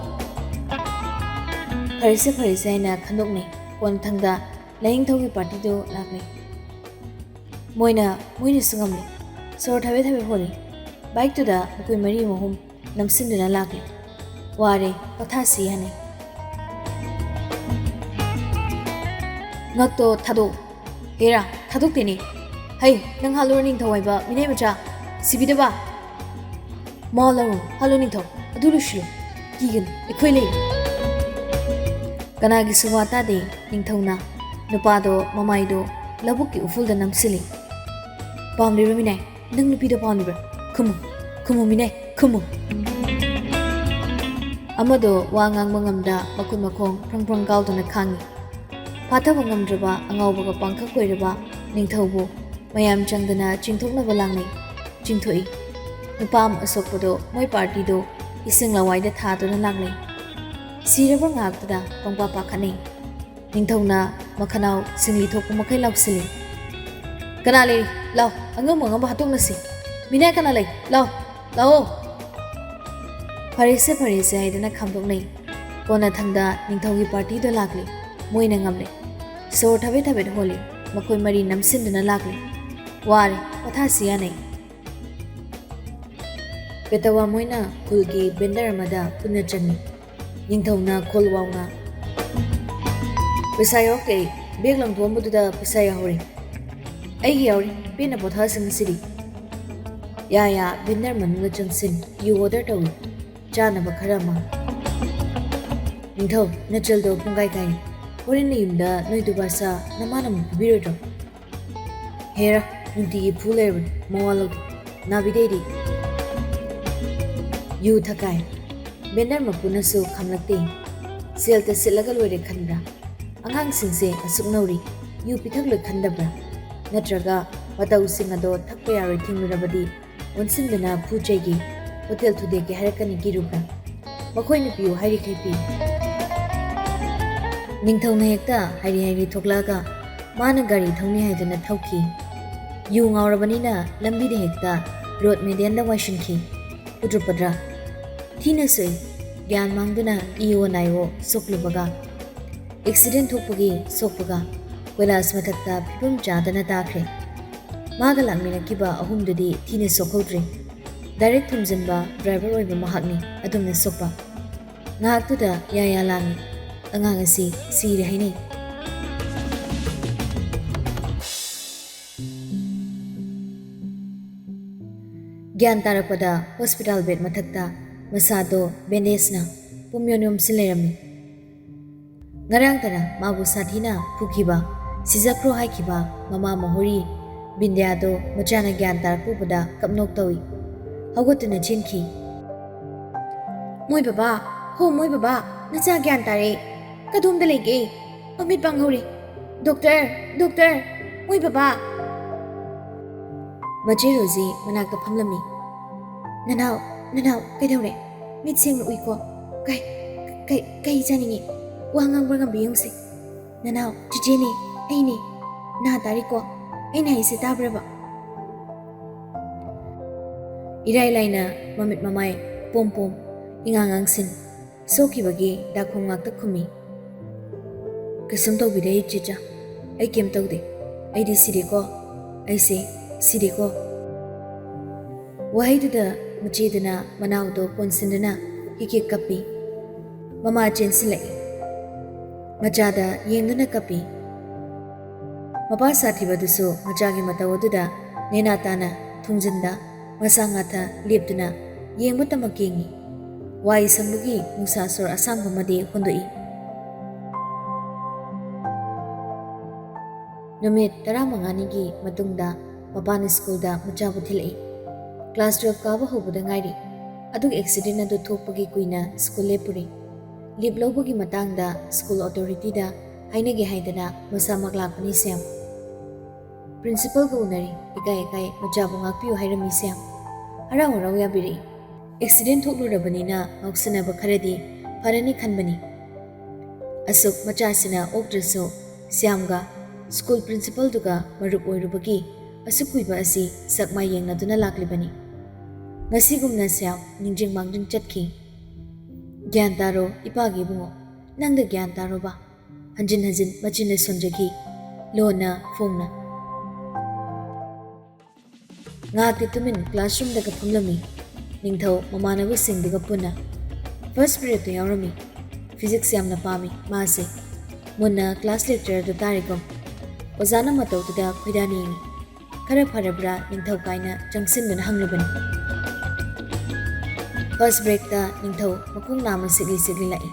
ꯐꯔꯦꯁꯦ, ꯐꯔꯦꯁꯦ ꯍꯥꯏꯅ ꯈꯟꯗꯣꯛꯅꯩ꯫ ꯀꯣꯟꯊꯪꯗ ꯂꯥꯏꯅꯤꯡꯊꯧꯒꯤ ꯄꯥꯔꯇꯤꯗꯨ ꯂꯥꯛꯂꯦ꯫ ꯃꯣꯏꯅ, ꯃꯣꯏꯅꯁꯨ ꯉꯝꯂꯦ꯫ ꯁꯣꯔ ꯊꯕꯦ ꯊꯕꯦ ꯍꯣꯜꯂꯤ꯫ ꯕꯥꯏꯛꯇꯨꯗ ꯃꯈꯣꯏ ꯃꯔꯤ ꯃꯍꯨꯝ ꯅꯝꯁꯤꯟꯗꯨꯅ ꯂꯥꯛꯂꯤ꯫ ꯋꯥꯔꯦ, ꯄꯣꯊꯥꯁꯤ ꯍꯥꯏꯅꯩ꯫ "ꯉꯛꯇꯣ ꯊꯥꯗꯣꯛ!" "ꯍꯦꯔꯥ, ꯊꯥꯗꯣꯛꯇꯦꯅꯦ!" "ꯍꯩ, ꯅꯪ ꯍꯥꯠꯂꯨꯔ ꯅꯤꯡꯊꯧ ꯍꯥꯏꯕ ꯃꯤꯅꯥꯏ ꯃꯆꯥ, ꯁꯤꯕꯤꯗꯕ!" "ꯃꯋꯥ ꯂꯧꯔꯨꯅꯨ, ꯍꯥꯠꯂꯨ ꯅꯤꯡꯊꯧ꯫ ꯑꯗꯨ ꯂꯣꯏꯁꯤꯜꯂꯨ꯫ ꯀꯤꯒꯅꯨ, ꯑꯩꯈꯣꯏ ꯂꯩꯔꯤ!" ꯀꯅꯥꯒꯤꯁꯨ ꯋꯥ ꯇꯥꯗꯦ꯫ ꯅꯤꯡꯊꯧꯅ ꯅꯨꯄꯥꯗꯣ ꯃꯃꯥꯏꯗꯣ ꯂꯧꯕꯨꯛꯀꯤ ꯎꯐꯨꯜꯗ ꯅꯝꯁꯤꯜꯂꯤ꯫ "ꯄꯥꯝꯂꯤꯕ꯭ꯔꯥ ꯃꯤꯅꯥꯏ? ꯅꯪ ꯅꯨꯄꯤꯗ ꯄꯥꯝꯂꯤꯕ꯭ꯔꯥ? ꯈꯨꯝꯃꯨ, ꯈꯨꯝꯃꯨ ꯃꯤꯅꯥꯏ, ꯈꯨꯝꯃꯨ!" ꯑꯃꯗꯣ ꯋꯥ ꯉꯥꯡꯕ ꯉꯝꯗ ꯃꯈꯨꯠ ꯃꯈꯣꯡ ꯐ꯭ꯔꯪ ꯐ꯭ꯔꯪ ꯀꯥꯎꯗꯨꯅ ꯈꯥꯡꯉꯤ꯫ ꯐꯥꯊꯕ ꯉꯝꯗ꯭ꯔꯕ ꯑꯉꯥꯎꯕꯒ ꯄꯥꯡꯈꯛ ꯑꯣꯏꯔꯕ ꯅꯤꯡꯊꯧꯕꯨ ꯃꯌꯥꯝ ꯆꯪꯗꯅ ꯆꯤꯡꯊꯣꯛꯅꯕ ꯂꯥꯡꯅꯩ꯫ ꯆꯤꯡꯊꯣꯛꯏ꯫ ꯅꯨꯄꯥ ꯑꯃ ꯑꯁꯣꯛꯄꯗꯣ ꯃꯣꯏ ꯄꯥꯔꯇꯤꯗꯣ ꯏꯁꯤꯡ ꯂꯋꯥꯏꯗ ꯊꯥꯗꯨꯅ ꯂꯥꯛꯂꯦ꯫ ꯁꯤꯔꯕ ꯉꯥꯏꯍꯥꯛꯇꯨꯗ ꯄꯪꯄꯥ ꯄꯥꯈꯠꯅꯩ꯫ ꯅꯤꯡꯊꯧꯅ ꯃꯈꯅꯥꯎ ꯁꯤꯡꯂꯤ ꯊꯣꯛꯄ ꯃꯈꯩ ꯂꯥꯎꯁꯤꯜꯂꯤ꯫ "ꯀꯅꯥ ꯂꯩꯔꯤ? ꯂꯥꯎ, ꯑꯉꯝ ꯑꯉꯝꯕ ꯍꯥꯠꯇꯣꯛꯅꯁꯤ꯫ ꯃꯤꯅꯥꯏ ꯀꯅꯥ ꯂꯩ? ꯂꯥꯎ, ꯂꯥꯛꯑꯣ!" "ꯐꯔꯦꯁꯦ, ꯐꯔꯦꯁꯦ" ꯍꯥꯏꯗꯨꯅ ꯈꯥꯝꯗꯣꯛꯅꯩ꯫ ꯀꯣꯟꯅꯊꯪꯗ ꯅꯤꯡꯊꯧꯒꯤ ꯄꯥꯔꯇꯤꯗꯣ ꯂꯥꯛꯂꯤ꯫ ꯃꯣꯏꯅ ꯉꯝꯂꯦ꯫ ꯁꯣꯔ ꯊꯕꯦꯠ ꯊꯕꯦꯠ ꯍꯣꯜꯂꯤ꯫ ꯃꯈꯣꯏ ꯃꯔꯤ ꯅꯝꯁꯤꯟꯗꯨꯅ ꯂꯥꯛꯂꯤ꯫ ꯋꯥꯔꯦ, ꯄꯣꯊꯥꯁꯤ ꯌꯥꯅꯩ꯫ ꯄꯦꯇꯋꯥ ꯃꯣꯏꯅ ꯈꯨꯜꯒꯤ ꯚꯦꯟꯗꯔ ꯑꯃꯗ ꯄꯨꯟꯅ ꯆꯪꯉꯤ꯫ ꯅꯤꯡꯊꯧꯅ ꯈꯣꯜ ꯋꯥꯎꯅ, "ꯄꯩꯁꯥ ꯌꯥꯎꯔꯛꯇꯦ ꯑꯩ꯫ ꯕꯦꯒ ꯂꯪꯊꯣꯛꯑꯝꯕꯗꯨꯗ ꯄꯩꯁꯥ ꯌꯥꯎꯍꯧꯔꯦ꯫" "ꯑꯩꯒꯤ ꯌꯥꯎꯔꯤ꯫ ꯄꯦꯟꯅ ꯄꯣꯊꯥꯁꯤ ꯉꯁꯤꯗꯤ꯫" ꯌꯥꯌꯥ ꯚꯦꯟꯗꯔ ꯃꯅꯨꯡꯗ ꯆꯪꯁꯤꯟ ꯌꯨ ꯑꯣꯔꯗꯔ ꯇꯧꯏ꯫ ꯆꯥꯅꯕ ꯈꯔ ꯑꯃ꯫ "ꯅꯤꯡꯊꯧ, ꯅꯆꯜꯗꯣ ꯄꯨꯡꯀꯥꯏ ꯀꯥꯏꯔꯦ꯫ ꯍꯣꯔꯦꯟ ꯅꯌꯨꯝꯗ ꯅꯣꯏ ꯗꯨꯕꯥꯁꯥ ꯅꯃꯥꯅ ꯑꯃꯨꯛ ꯐꯨꯕꯤꯔꯣꯏꯗ꯭ꯔꯣ?" "ꯍꯦꯔꯥ, ꯅꯨꯡꯇꯤꯒꯤ ꯐꯨ ꯂꯩꯔꯕꯅꯤ, ꯃꯋꯥ ꯂꯧꯗꯦ꯫ ꯅꯥꯕꯤꯗꯩꯗꯤ꯫" ꯌꯨ ꯊꯛꯀꯥꯏ꯫ ꯚꯦꯟꯗꯔ ꯃꯄꯨꯅꯁꯨ ꯈꯪꯂꯛꯇꯦ꯫ "ꯁꯦꯜꯇ ꯁꯤꯠꯂꯒ ꯂꯣꯏꯔꯦ ꯈꯟꯕ꯭ꯔꯥ? ꯑꯉꯥꯡꯁꯤꯡꯁꯦ ꯑꯁꯨꯛ ꯅꯧꯔꯤ, ꯌꯨ ꯄꯤꯊꯛꯂꯣꯏ ꯈꯟꯗꯕ꯭ꯔꯥ? ꯅꯠꯇ꯭ꯔꯒ ꯃꯇꯧꯁꯤꯡ ꯑꯗꯣ ꯊꯛꯄ ꯌꯥꯔꯣꯏ ꯊꯤꯡꯂꯨꯔꯕꯗꯤ ꯑꯣꯟꯁꯤꯟꯗꯨꯅ ꯐꯨ ꯆꯩꯒꯦ, ꯍꯣꯇꯦꯜ ꯊꯨꯗꯦꯛꯀꯦ ꯍꯥꯏꯔꯛꯀꯅꯤ ꯀꯤꯔꯨꯕ꯭ꯔꯥ? ꯃꯈꯣꯏꯅ ꯄꯤꯌꯨ ꯍꯥꯏꯔꯤꯈꯩ ꯄꯤ꯫" ꯅꯤꯡꯊꯧꯅ ꯍꯦꯛꯇ ꯍꯥꯏꯔꯤ ꯍꯥꯏꯔꯤ ꯊꯣꯛꯂꯛꯑꯒ ꯃꯥꯅ ꯒꯥꯔꯤ ꯊꯧꯅꯤ ꯍꯥꯏꯗꯨꯅ ꯊꯧꯈꯤ꯫ ꯌꯨ ꯉꯥꯎꯔꯕꯅꯤꯅ ꯂꯝꯕꯤꯗ ꯍꯦꯛꯇ ꯔꯣꯗ ꯃꯦꯗꯤꯌꯟꯗ ꯋꯥꯏꯁꯤꯟꯈꯤ꯫ ꯎꯗ꯭ꯔꯨꯄꯗ꯭ꯔ ꯊꯤꯅ ꯁꯣꯛꯏ꯫ ꯒ꯭ꯌꯥꯟ ꯃꯥꯡꯗꯨꯅ ꯏꯑꯣ ꯅꯥꯏꯑꯣ ꯁꯣꯛꯂꯨꯕꯒ, ꯑꯦꯛꯁꯤꯗꯦꯟ ꯊꯣꯛꯄꯒꯤ ꯁꯣꯛꯄꯒ, ꯀꯣꯏꯂꯥꯁ ꯃꯊꯛꯇ ꯐꯤꯕꯝ ꯆꯥꯗꯅ ꯇꯥꯈ꯭ꯔꯦ꯫ ꯃꯥꯒ ꯂꯥꯛꯃꯤꯟꯅꯈꯤꯕ ꯑꯍꯨꯝꯗꯨꯗꯤ ꯊꯤꯅ ꯁꯣꯛꯍꯧꯗ꯭ꯔꯦ꯫ ꯗꯥꯏꯔꯦꯛ ꯊꯣꯝꯖꯤꯟꯕ ꯗ꯭ꯔꯥꯏꯚꯔ ꯑꯣꯏꯕ ꯃꯍꯥꯛꯅꯤ ꯑꯗꯨꯝꯅ ꯁꯣꯛꯄ꯫ ꯉꯥꯏꯍꯥꯛꯇꯨꯗ ꯌꯥꯌꯥ ꯂꯥꯡꯉꯤ꯫ ꯑꯉꯥꯡ ꯑꯁꯤ ꯁꯤꯔꯦ ꯍꯥꯏꯅꯩ꯫ ꯒ꯭ꯌꯥꯟ ꯇꯥꯔꯛꯄꯗ ꯍꯣꯁꯄꯤꯇꯥꯜ ꯕꯦꯗ ꯃꯊꯛꯇ ꯃꯁꯥꯗꯣ ꯕꯦꯟꯗꯦꯖꯅ ꯄꯨꯝꯌꯣꯝ ꯌꯣꯝꯁꯤꯜ ꯂꯩꯔꯝꯃꯤ꯫ ꯉꯔꯥꯡꯇꯅ ꯃꯥꯕꯨ ꯁꯥꯊꯤꯅ ꯐꯨꯈꯤꯕ, ꯁꯤꯖꯈ꯭ꯔꯣ ꯍꯥꯏꯈꯤꯕ ꯃꯃꯥ ꯃꯍꯣꯔꯤ ꯕꯤꯟꯗ꯭ꯌꯥꯗꯣ ꯃꯆꯥꯅ ꯒ꯭ꯌꯥꯟ ꯇꯥꯔꯛꯄ ꯎꯕꯗ ꯀꯞꯅꯣꯛ ꯇꯧꯏ꯫ ꯍꯧꯒꯠꯇꯨꯅ ꯆꯦꯟꯈꯤ꯫ "ꯃꯣꯏ ꯕꯕꯥ, ꯍꯣ ꯃꯣꯏ ꯕꯕꯥ, ꯅꯆꯥ ꯒ꯭ꯌꯥꯟ ꯇꯥꯔꯦ꯫ ꯀꯗꯣꯝꯗ ꯂꯩꯒꯦ? ꯃꯃꯤꯠ ꯄꯥꯡꯍꯧꯔꯦ꯫ ꯗꯣꯛꯇꯔ, ꯗꯣꯛꯇꯔ, ꯃꯣꯏ ꯕꯕꯥ!" ꯃꯆꯦ ꯔꯣꯖꯤ ꯃꯅꯥꯛꯇ ꯐꯝꯂꯝꯃꯤ꯫ "ꯅꯅꯥꯎ, ꯅꯅꯥꯎ, ꯀꯩꯗꯧꯔꯦ? ꯃꯤꯠ ꯁꯦꯡꯅ ꯎꯏꯀꯣ꯫ ꯀꯩ, ꯀꯩ, ꯀꯩ ꯆꯥꯅꯤꯡꯉꯤ? ꯋꯥ ꯉꯥꯡꯕ꯭ꯔꯥ ꯉꯝꯕꯤ ꯌꯦꯡꯉꯨꯁꯦ꯫ ꯅꯅꯥꯎ, ꯆꯤꯆꯦꯅꯦ, ꯑꯩꯅꯦ꯫ ꯅꯥ ꯇꯥꯔꯤꯀꯣ? ꯑꯩꯅ ꯍꯥꯏꯁꯦ ꯇꯥꯕ꯭ꯔꯕ?" ꯏꯔꯥꯏ ꯂꯥꯏꯅ ꯃꯃꯤꯠ ꯃꯃꯥꯏ ꯄꯣꯝ ꯄꯣꯝ, ꯏꯉꯥꯡ ꯉꯥꯡꯁꯤꯟ, ꯁꯣꯛꯈꯤꯕꯒꯤ ꯗꯥꯛꯐꯝ ꯉꯥꯛꯇ ꯈꯨꯝꯃꯤ꯫ "ꯀꯩꯁꯨꯝ ꯇꯧꯕꯤꯗꯦ, ꯏꯆꯦꯆꯥ꯫ ꯑꯩ ꯀꯩꯝ ꯇꯧꯗꯦ꯫ ꯑꯩꯗꯤ ꯁꯤꯔꯦꯀꯣ꯫ ꯑꯩꯁꯦ ꯁꯤꯔꯦꯀꯣ꯫" ꯋꯥꯍꯩꯗꯨꯗ ꯃꯆꯦꯗꯨꯅ ꯃꯅꯥꯎꯗꯣ ꯀꯣꯟꯁꯤꯟꯗꯨꯅ ꯍꯤꯛ ꯍꯤꯛ ꯀꯞꯄꯤ꯫ ꯃꯃꯥ ꯆꯦꯟꯁꯤꯜꯂꯛꯏ꯫ ꯃꯆꯥꯗ ꯌꯦꯡꯗꯨꯅ ꯀꯞꯄꯤ꯫ ꯃꯄꯥ ꯁꯥꯊꯤꯕꯗꯨꯁꯨ ꯃꯆꯥꯒꯤ ꯃꯇꯧ ꯑꯗꯨꯗ ꯅꯦꯅꯥ ꯇꯥꯅ ꯊꯨꯡꯖꯤꯟꯗ ꯃꯁꯥ ꯉꯥꯊ ꯂꯦꯞꯇꯨꯅ ꯌꯦꯡꯕꯇꯃꯛ ꯌꯦꯡꯉꯤ꯫ ꯋꯥꯏ ꯁꯪꯕꯒꯤ ꯅꯨꯡꯁꯥ ꯁꯣꯔ ꯑꯁꯥꯡꯕ ꯑꯃꯗꯤ ꯍꯣꯟꯗꯣꯛꯏ꯫ ꯅꯨꯃꯤꯠ ꯇꯔꯥꯃꯉꯥꯅꯤꯒꯤ ꯃꯇꯨꯡꯗ ꯃꯄꯥꯅ ꯁ꯭ꯀꯨꯜꯗ ꯃꯆꯥꯕꯨ ꯊꯤꯜꯂꯛꯏ꯫ ꯀ꯭ꯂꯥꯁ ꯇꯨꯋꯦꯜꯐ ꯀꯥꯕ ꯍꯧꯕꯗ ꯉꯥꯏꯔꯤ꯫ ꯑꯗꯨꯒ ꯑꯦꯛꯁꯤꯗꯦꯟ ꯑꯗꯨ ꯊꯣꯛꯄꯒꯤ ꯀꯨꯏꯅ ꯁ꯭ꯀꯨꯜ ꯂꯦꯞꯄꯨꯔꯦ꯫ ꯂꯤꯞ ꯂꯧꯕꯒꯤ ꯃꯇꯥꯡꯗ ꯁ꯭ꯀꯨꯜ ꯑꯣꯊꯣꯔꯤꯇꯤꯗ ꯍꯥꯏꯅꯒꯦ ꯍꯥꯏꯗꯅ ꯃꯁꯥꯃꯛ ꯂꯥꯛꯄꯅꯤ, ꯁꯦꯝ꯫ ꯄ꯭ꯔꯤꯟꯁꯤꯄꯜꯒ ꯎꯅꯔꯤ꯫ ꯏꯀꯥꯏ ꯏꯀꯥꯏ ꯃꯆꯥꯕꯨ ꯉꯥꯛꯄꯤꯌꯨ ꯍꯥꯏꯔꯝꯃꯤ, ꯁꯦꯝ꯫ ꯍꯔꯥꯎ ꯍꯔꯥꯎ ꯌꯥꯕꯤꯔꯛꯏ꯫ ꯑꯦꯛꯁꯤꯗꯦꯟ ꯊꯣꯛꯂꯨꯔꯕꯅꯤꯅ ꯉꯥꯎꯁꯤꯟꯅꯕ ꯈꯔꯗꯤ ꯐꯔꯅꯤ ꯈꯟꯕꯅꯤ꯫ ꯑꯁꯨꯛ ꯃꯆꯥꯁꯤꯅ ꯑꯣꯛꯇ꯭ꯔꯁꯨ, ꯁ꯭ꯌꯥꯝꯒ ꯁ꯭ꯀꯨꯜ ꯄ꯭ꯔꯤꯟꯁꯤꯄꯜꯗꯨꯒ ꯃꯔꯨꯞ ꯑꯣꯏꯔꯨꯕꯒꯤ ꯑꯁꯨꯛ ꯀꯨꯏꯕ ꯑꯁꯤ ꯁꯛ ꯃꯥꯏ ꯌꯦꯡꯅꯗꯨꯅ ꯂꯥꯛꯂꯤꯕꯅꯤ꯫ ꯉꯁꯤꯒꯨꯝꯅ ꯁ꯭ꯌꯥꯝ ꯅꯤꯡꯖꯤꯡ ꯃꯥꯡꯖꯤꯡ ꯆꯠꯈꯤ꯫ "ꯒ꯭ꯌꯥꯟ ꯇꯥꯔꯣ ꯏꯄꯥꯒꯤ ꯏꯕꯨꯡꯉꯣ, ꯅꯪꯗ ꯒ꯭ꯌꯥꯟ ꯇꯥꯔꯣꯕ?" ꯍꯟꯖꯤꯟ ꯍꯟꯖꯤꯟ ꯃꯆꯤꯟꯅ ꯁꯣꯟꯖꯈꯤ, ꯂꯣꯟꯅ ꯐꯣꯡꯅ꯫ ꯉꯥꯏꯍꯥꯛꯇꯤ ꯇꯨꯃꯤꯟ ꯀ꯭ꯂꯥꯁꯔꯨꯝꯗꯒ ꯐꯝꯂꯝꯃꯤ꯫ ꯅꯤꯡꯊꯧ ꯃꯃꯥꯟꯅꯕꯁꯤꯡꯗꯨꯒ ꯄꯨꯟꯅ ꯐꯥꯔꯁ ꯄꯤꯔꯤꯌꯗꯇ ꯌꯥꯎꯔꯝꯃꯤ꯫ ꯐꯤꯖꯤꯛꯁ ꯌꯥꯝꯅ ꯄꯥꯝꯃꯤ ꯃꯥꯁꯦ꯫ ꯃꯨꯟꯅ ꯀ꯭ꯂꯥꯁ ꯂꯦꯛꯆꯔꯗꯨ ꯇꯥꯔꯤꯒꯨꯝ꯫ ꯑꯣꯖꯥꯅ ꯃꯇꯧꯗꯨꯗ ꯈꯣꯏꯗꯥꯅ ꯌꯦꯡꯉꯤ꯫ "ꯈꯔ ꯐꯔꯕ꯭ꯔꯥ, ꯅꯤꯡꯊꯧ?" ꯀꯥꯏꯅ ꯆꯪꯁꯤꯟꯗꯨꯅ ꯍꯪꯂꯨꯕꯅꯤ꯫ ꯐꯥꯔꯁ ꯕ꯭ꯔꯦꯛꯇ ꯅꯤꯡꯊꯧ ꯃꯈꯣꯡ ꯅꯥꯝꯃ ꯁꯤꯛꯂꯤ ꯁꯤꯛꯂꯤ ꯂꯥꯛꯏ꯫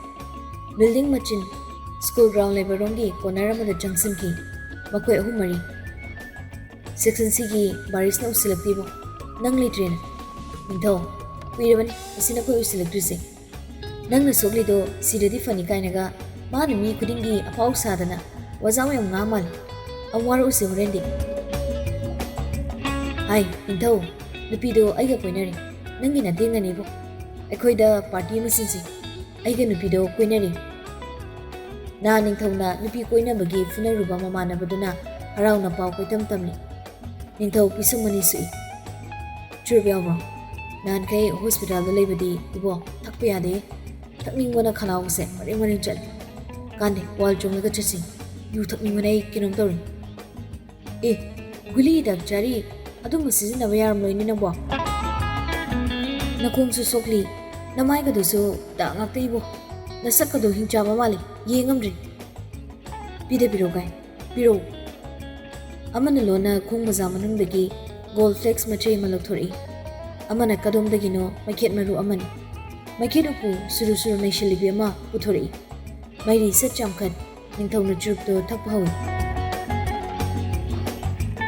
ꯕꯤꯜꯗꯤꯡ ꯃꯆꯤꯟ, ꯁ꯭ꯀꯨꯜ ꯒ꯭ꯔꯥꯎꯟ ꯂꯩꯕꯔꯣꯝꯒꯤ ꯀꯣꯅꯔ ꯑꯃꯗ ꯆꯪꯁꯤꯟꯈꯤ꯫ ꯃꯈꯣꯏ ꯑꯍꯨꯝ ꯃꯔꯤ꯫ "ꯁꯦꯛꯁꯟ ꯁꯤꯒꯤ ꯕꯥꯔꯤꯁꯅ ꯎꯁꯤꯜꯂꯛꯇꯦꯕꯣ, ꯅꯪ ꯂꯩꯇ꯭ꯔꯦꯅ꯫ ꯅꯤꯡꯊꯧ, ꯀꯨꯏꯔꯕꯅꯤ ꯑꯁꯤ ꯅꯈꯣꯏ ꯎꯁꯤꯜꯂꯛꯇ꯭ꯔꯤꯁꯦ꯫ ꯅꯪꯅ ꯁꯣꯛꯂꯤꯗꯣ ꯁꯤꯔꯗꯤ ꯐꯅꯤ ꯀꯥꯏꯅꯒ ꯃꯥꯅ ꯃꯤ ꯈꯨꯗꯤꯡꯒꯤ ꯑꯐꯥꯎ ꯁꯥꯗꯅ ꯋꯥꯖꯥꯎ ꯌꯥꯝ ꯉꯥꯡ ꯃꯥꯜꯂꯦ꯫ ꯑꯃꯨꯛ ꯋꯥꯔꯛꯎꯁꯦ ꯍꯣꯔꯦꯟꯗꯤ꯫" "ꯍꯥꯏ ꯅꯤꯡꯊꯧ, ꯅꯨꯄꯤꯗꯣ ꯑꯩꯒ ꯀꯣꯏꯅꯔꯦ꯫ ꯅꯪꯒꯤ ꯅꯇꯦꯡꯅꯅꯤꯕꯣ꯫ ꯑꯩꯈꯣꯏꯗ ꯄꯥꯔꯇꯤ ꯑꯃ ꯁꯤꯟꯁꯤ꯫ ꯑꯩꯒ ꯅꯨꯄꯤꯗꯣ ꯀꯣꯏꯅꯔꯤ꯫ ꯅꯍꯥꯟ ꯅꯤꯡꯊꯧꯅ ꯅꯨꯄꯤ ꯀꯣꯏꯅꯕꯒꯤ ꯐꯨꯅꯔꯨꯕ ꯃꯃꯥꯟꯅꯕꯗꯨꯅ ꯍꯔꯥꯎꯅ ꯄꯥꯎ ꯀꯣꯏꯇꯝ ꯇꯝꯂꯤ꯫ ꯅꯤꯡꯊꯧ ꯄꯤꯁꯨꯝ ꯑꯅꯤ ꯁꯨꯛꯏ꯫ ꯆꯨꯔꯨꯞ ꯌꯥꯎꯕ꯭ꯔꯣ? ꯅꯍꯥꯟꯈꯩ ꯍꯣꯁꯄꯤꯇꯥꯜꯗ ꯂꯩꯕꯗꯤ ꯏꯕꯣ ꯊꯛꯄ ꯌꯥꯗꯦ꯫ ꯊꯛꯅꯤꯡꯕꯅ ꯈꯅꯥꯎꯒꯁꯦ ꯃꯔꯦꯡ ꯃꯔꯦꯡ ꯆꯠꯂꯤ꯫ ꯀꯥꯟꯗꯦ, ꯋꯥꯜ ꯆꯣꯡꯂꯒ ꯆꯠꯁꯤ꯫ ꯌꯨ ꯊꯛꯅꯤꯡꯕꯅ ꯑꯩ ꯀꯩꯅꯣꯝ ꯇꯧꯔꯦ꯫ ꯑꯦ, ꯒꯨꯂꯤ ꯍꯤꯗꯥꯛ ꯆꯥꯔꯤ, ꯑꯗꯨꯝꯕ ꯁꯤꯖꯤꯟꯅꯕ ꯌꯥꯔꯝꯂꯣꯏꯅꯦ ꯅꯪꯕꯣ꯫ ꯅꯈꯣꯡꯁꯨ ꯁꯣꯛꯂꯤ, ꯅꯃꯥꯏꯒꯗꯨꯁꯨ ꯗꯥꯛ ꯉꯥꯛꯇ ꯏꯕꯣ꯫ ꯅꯁꯛꯀꯗꯣ ꯍꯤꯡꯆꯥꯕ ꯃꯥꯜꯂꯤ, ꯌꯦꯡꯉꯝꯗ꯭ꯔꯦ꯫ ꯄꯤꯗ ꯄꯤꯔꯛꯑꯣ ꯀꯥꯏ, ꯄꯤꯔꯛꯑꯣ꯫ ꯑꯃꯅ ꯂꯣꯟꯅ ꯈꯣꯡ ꯃꯖꯥ ꯃꯅꯨꯡꯗꯒꯤ ꯒꯣꯜ ꯐ꯭ꯂꯦꯛꯁ ꯃꯆꯩ ꯑꯃ ꯂꯧꯊꯣꯔꯛꯏ꯫ ꯑꯃꯅ ꯀꯗꯣꯝꯗꯒꯤꯅꯣ ꯃꯩꯈꯦꯠ ꯃꯔꯨ ꯑꯃꯅꯤ꯫ ꯃꯩꯈꯦꯠ ꯎꯄꯨ ꯁꯨꯔꯨ ꯁꯨꯔꯨ ꯅꯩꯁꯤꯜꯂꯤꯕꯤ ꯑꯃ ꯄꯨꯊꯣꯔꯛꯏ꯫ ꯃꯩꯔꯤ ꯁꯠ ꯆꯥꯝꯈꯠ ꯅꯤꯡꯊꯧꯅ ꯆꯨꯔꯨꯞꯇꯣ ꯊꯛꯄ ꯍꯧꯏ꯫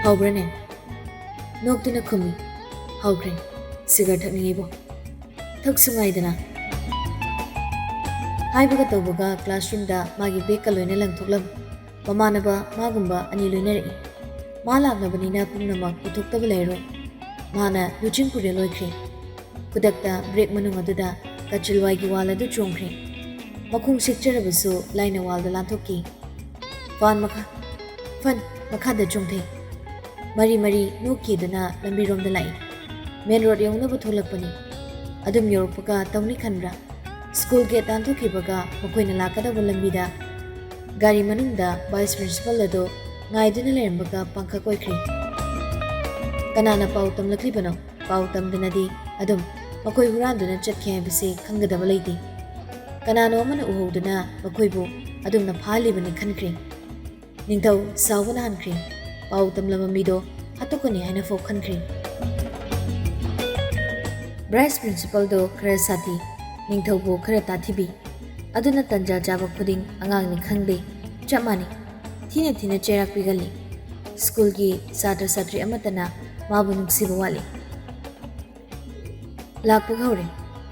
ꯍꯥꯎꯕ꯭ꯔꯅꯦ? ꯅꯣꯛꯇꯨꯅ ꯈꯨꯝꯃꯤ꯫ ꯍꯥꯎꯈ꯭ꯔꯦ꯫ ꯁꯤꯒꯔ ꯊꯛꯅꯤꯡꯉꯤꯕꯣ꯫ ꯊꯛꯁꯨ ꯉꯥꯏꯗꯅ꯫ ꯍꯥꯏꯕꯒ ꯇꯧꯕꯒ ꯀ꯭ꯂꯥꯁꯔꯨꯝꯗ ꯃꯥꯒꯤ ꯕꯦꯒꯀ ꯂꯣꯏꯅ ꯂꯪꯊꯣꯛꯂꯝꯃꯤ꯫ ꯃꯃꯥꯟꯅꯕ ꯃꯥꯒꯨꯝꯕ ꯑꯅꯤ ꯂꯣꯏꯅꯔꯛꯏ꯫ ꯃꯥ ꯂꯥꯛꯂꯕꯅꯤꯅ ꯄꯨꯝꯅꯃꯛ ꯄꯨꯊꯣꯛꯇꯕ ꯂꯩꯔꯣꯏ꯫ ꯃꯥꯅ ꯂꯨꯆꯤꯡ ꯄꯨꯔꯦꯜ ꯑꯣꯏꯈ꯭ꯔꯦ꯫ ꯈꯨꯗꯛꯇ ꯕ꯭ꯔꯦꯛ ꯃꯅꯨꯡ ꯑꯗꯨꯗ ꯀꯆꯤꯜꯋꯥꯏꯒꯤ ꯋꯥꯜ ꯑꯗꯨ ꯆꯣꯡꯈ꯭ꯔꯦ꯫ ꯃꯈꯣꯡ ꯁꯦꯛꯆꯔꯕꯁꯨ ꯂꯥꯏꯅ ꯋꯥꯜꯗ ꯂꯥꯟꯊꯣꯛꯈꯤ꯫ ꯐꯥꯟ ꯃꯈꯥ, ꯐꯟ ꯃꯈꯥꯗ ꯆꯣꯡꯊꯩ꯫ ꯃꯔꯤ ꯃꯔꯤ ꯅꯣꯛꯈꯤꯗꯨꯅ ꯂꯝꯕꯤꯔꯣꯝꯗ ꯂꯥꯛꯏ꯫ ꯃꯦꯟ ꯔꯣꯗ ꯌꯧꯅꯕ ꯊꯣꯛꯂꯛꯄꯅꯤ꯫ ꯑꯗꯨꯝ ꯌꯧꯔꯛꯄꯒ ꯇꯧꯅꯤ ꯈꯟꯕ꯭ꯔꯥ? ꯁ꯭ꯀꯨꯜ ꯒꯦꯠ ꯂꯥꯟꯊꯣꯛꯈꯤꯕꯒ ꯃꯈꯣꯏꯅ ꯂꯥꯛꯀꯗꯧꯕ ꯂꯝꯕꯤꯗ ꯒꯥꯔꯤ ꯃꯅꯨꯡꯗ ꯚꯥꯏꯁ ꯄ꯭ꯔꯤꯟꯁꯤꯄꯜ ꯑꯗꯨ ꯉꯥꯏꯗꯨꯅ ꯂꯩꯔꯝꯕꯒ ꯄꯥꯡꯈꯛ ꯑꯣꯏꯈ꯭ꯔꯦ꯫ ꯀꯅꯥꯅ ꯄꯥꯎ ꯇꯝꯂꯛꯂꯤꯕꯅꯣ? ꯄꯥꯎ ꯇꯝꯗꯅꯗꯤ ꯑꯗꯨꯝ ꯃꯈꯣꯏ ꯍꯨꯔꯥꯟꯗꯨꯅ ꯆꯠꯈꯤ ꯍꯥꯏꯕꯁꯤ ꯈꯪꯒꯗꯕ ꯂꯩꯇꯦ꯫ ꯀꯅꯥꯅꯣ ꯑꯃꯅ ꯎꯍꯧꯗꯨꯅ ꯃꯈꯣꯏꯕꯨ ꯑꯗꯨꯝꯅ ꯐꯥꯍꯜꯂꯤꯕꯅꯤ ꯈꯟꯈ꯭ꯔꯦ꯫ ꯅꯤꯡꯊꯧ ꯁꯥꯎꯕꯅ ꯍꯟꯈ꯭ꯔꯦ꯫ ꯄꯥꯎ ꯇꯝꯂꯝꯕ ꯃꯤꯗꯣ ꯍꯥꯠꯇꯣꯛꯀꯅꯤ ꯍꯥꯏꯅ ꯐꯥꯎ ꯈꯟꯈ꯭ꯔꯦ꯫ ꯚꯥꯏꯁ ꯄ꯭ꯔꯤꯟꯁꯤꯄꯜꯗꯣ ꯈꯔ ꯁꯥꯊꯤ, ꯅꯤꯡꯊꯧꯕꯨ ꯈꯔ ꯇꯥꯊꯤꯕꯤ꯫ ꯑꯗꯨꯅ ꯇꯟꯖꯥ ꯆꯥꯕ ꯈꯨꯗꯤꯡ ꯑꯉꯥꯡꯅꯤ ꯈꯪꯗꯦ, ꯆꯞ ꯃꯥꯟꯅꯩ꯫ ꯊꯤꯅ ꯊꯤꯅ ꯆꯩꯔꯥꯛ ꯄꯤꯒꯜꯂꯤ꯫ ꯁ꯭ꯀꯨꯜꯒꯤ ꯁꯥꯇ꯭ꯔ ꯁꯥꯇ꯭ꯔꯤ ꯑꯃꯠꯇꯅ ꯃꯥꯕꯨ ꯅꯨꯡꯁꯤꯕ ꯋꯥꯠꯂꯤ꯫ ꯂꯥꯛꯄꯒ ꯍꯧꯔꯦ꯫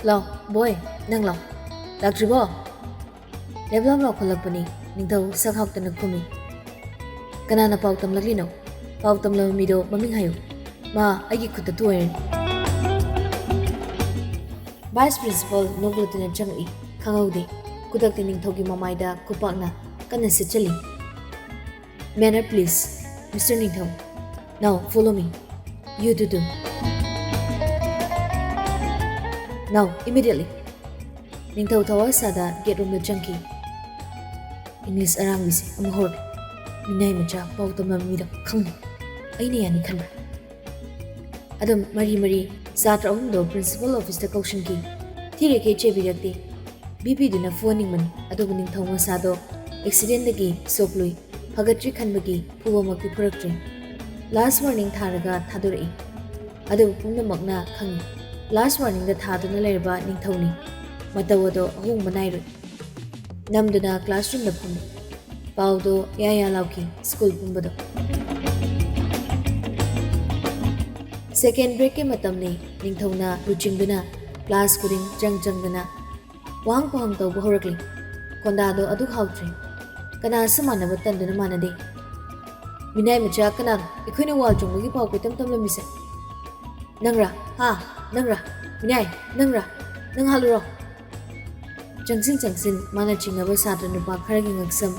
ꯂꯥꯎ, ꯕꯣꯏ, ꯅꯪ ꯂꯥꯎ꯫ ꯂꯥꯛꯇ꯭ꯔꯤꯕꯣ? ꯂꯦꯞꯂꯥꯎ ꯂꯥꯎꯈꯠꯂꯛꯄꯅꯤ꯫ ꯅꯤꯡꯊꯧ ꯁꯛ ꯍꯥꯎꯇꯅ ꯈꯨꯝꯃꯤ꯫ ꯀꯅꯥꯅ ꯄꯥꯎ ꯇꯝꯂꯛꯂꯤꯅꯣ? ꯄꯥꯎ ꯇꯝꯂꯕ ꯃꯤꯗꯣ ꯃꯃꯤꯡ ꯍꯥꯏꯌꯨ꯫ ꯃꯥ ꯑꯩꯒꯤ ꯈꯨꯠꯇ ꯇꯣꯏꯔꯅꯤ꯫ Vice Principal ꯅꯣꯛꯂꯗꯨꯅ ꯆꯪꯂꯛꯏ꯫ ꯈꯪꯍꯧꯗꯦ꯫ ꯈꯨꯗꯛꯇ ꯅꯤꯡꯊꯧꯒꯤ ꯃꯃꯥꯏꯗ ꯈꯨꯄꯥꯛꯅ ꯀꯟꯅ ꯁꯤꯠꯆꯜꯂꯤ꯫ Manner, please, Mister ꯅꯤꯡꯊꯧ꯫ Now, follow me. You to do. Now, immediately. ꯅꯤꯡꯊꯧ ꯊꯋꯥ ꯁꯥꯗ gate ꯔꯣꯝꯗ ꯆꯪꯈꯤ꯫ English ꯑꯔꯥꯡꯕꯤꯁꯦ ꯑꯃꯨꯛ ꯍꯧꯔꯦ꯫ ꯃꯤꯅꯥꯏ ꯃꯆꯥ ꯄꯥꯎ ꯇꯝꯕ ꯃꯤꯗꯣ ꯈꯪꯗꯦ꯫ ꯑꯩꯅ ꯌꯥꯅꯤ ꯈꯟꯕ꯭ꯔꯥ? ꯑꯗꯨꯝ ꯃꯔꯤ ꯃꯔꯤ ꯁꯥꯇ꯭ꯔ ꯑꯍꯨꯝꯗꯣ principal office ꯇ ꯀꯧꯁꯤꯟꯈꯤ꯫ ꯊꯤꯔꯦꯈꯩ ꯆꯦꯕꯤꯔꯛꯇꯦ꯫ ꯕꯤꯄꯤꯗꯨꯅ ꯐꯨꯍꯟꯅꯤꯡꯕꯅꯤ, ꯑꯗꯨꯕꯨ ꯅꯤꯡꯊꯧ ꯃꯁꯥꯗꯣ accident ꯇꯒꯤ ꯁꯣꯛꯂꯨꯏ꯫ ꯐꯒꯠꯇ꯭ꯔꯤ ꯈꯟꯕꯒꯤ ꯐꯨꯕꯃꯛꯇꯤ ꯐꯨꯔꯛꯇ꯭ꯔꯦ꯫ Last warning ꯊꯥꯔꯒ ꯊꯥꯗꯣꯔꯛꯏ꯫ ꯑꯗꯨꯕꯨ ꯄꯨꯝꯅꯃꯛꯅ ꯈꯪꯏ, last warning ꯗ ꯊꯥꯗꯨꯅ ꯂꯩꯔꯕ ꯅꯤꯡꯊꯧꯅꯤ꯫ ꯃꯇꯧ ꯑꯗꯣ ꯑꯍꯣꯡꯕ ꯅꯥꯏꯔꯣꯏ꯫ ꯅꯝꯗꯨꯅ classroom ꯗ ꯐꯝꯃꯤ꯫ ꯄꯥꯎꯗꯣ ꯌꯥ ꯌꯥ ꯂꯥꯎꯈꯤ school ꯄꯨꯝꯕꯗꯣ꯫ Second break ꯀꯤ ꯃꯇꯝꯅꯤ꯫ ꯅꯤꯡꯊꯧꯅ ꯂꯨꯆꯤꯡꯗꯨꯅ class ꯈꯨꯗꯤꯡ ꯆꯪ ꯆꯪꯗꯅ ꯋꯥꯍꯪ ꯄꯥꯎꯍꯪ ꯇꯧꯕ ꯍꯧꯔꯛꯂꯤ꯫ ꯀꯣꯟꯗꯥꯗꯣ ꯑꯗꯨꯛ ꯍꯥꯎꯇ꯭ꯔꯦ꯫ ꯀꯅꯥꯁꯨ ꯃꯥꯟꯅꯕ ꯇꯟꯗꯨꯅ ꯃꯥꯟꯅꯗꯦ꯫ ꯃꯤꯅꯥꯏ ꯃꯆꯥ ꯀꯅꯥꯅꯣ? ꯑꯩꯈꯣꯏꯅ ꯋꯥꯜ ꯆꯣꯡꯕꯒꯤ ꯄꯥꯎ ꯀꯣꯏꯇꯝ ꯇꯝꯂꯝꯃꯤꯁꯦ꯫ ꯅꯪꯔꯥ? ꯍꯥ? ꯅꯪꯔꯥ? ꯃꯤꯅꯥꯏ, ꯅꯪꯔꯥ? ꯅꯪ ꯍꯥꯠꯂꯨꯔꯣ? ꯆꯪꯁꯤꯟ ꯆꯪꯁꯤꯟ ꯃꯥꯅ ꯆꯤꯡꯅꯕ ꯁꯥꯇ꯭ꯔ ꯅꯨꯄꯥ ꯈꯔꯒꯤ ꯉꯛꯁꯝ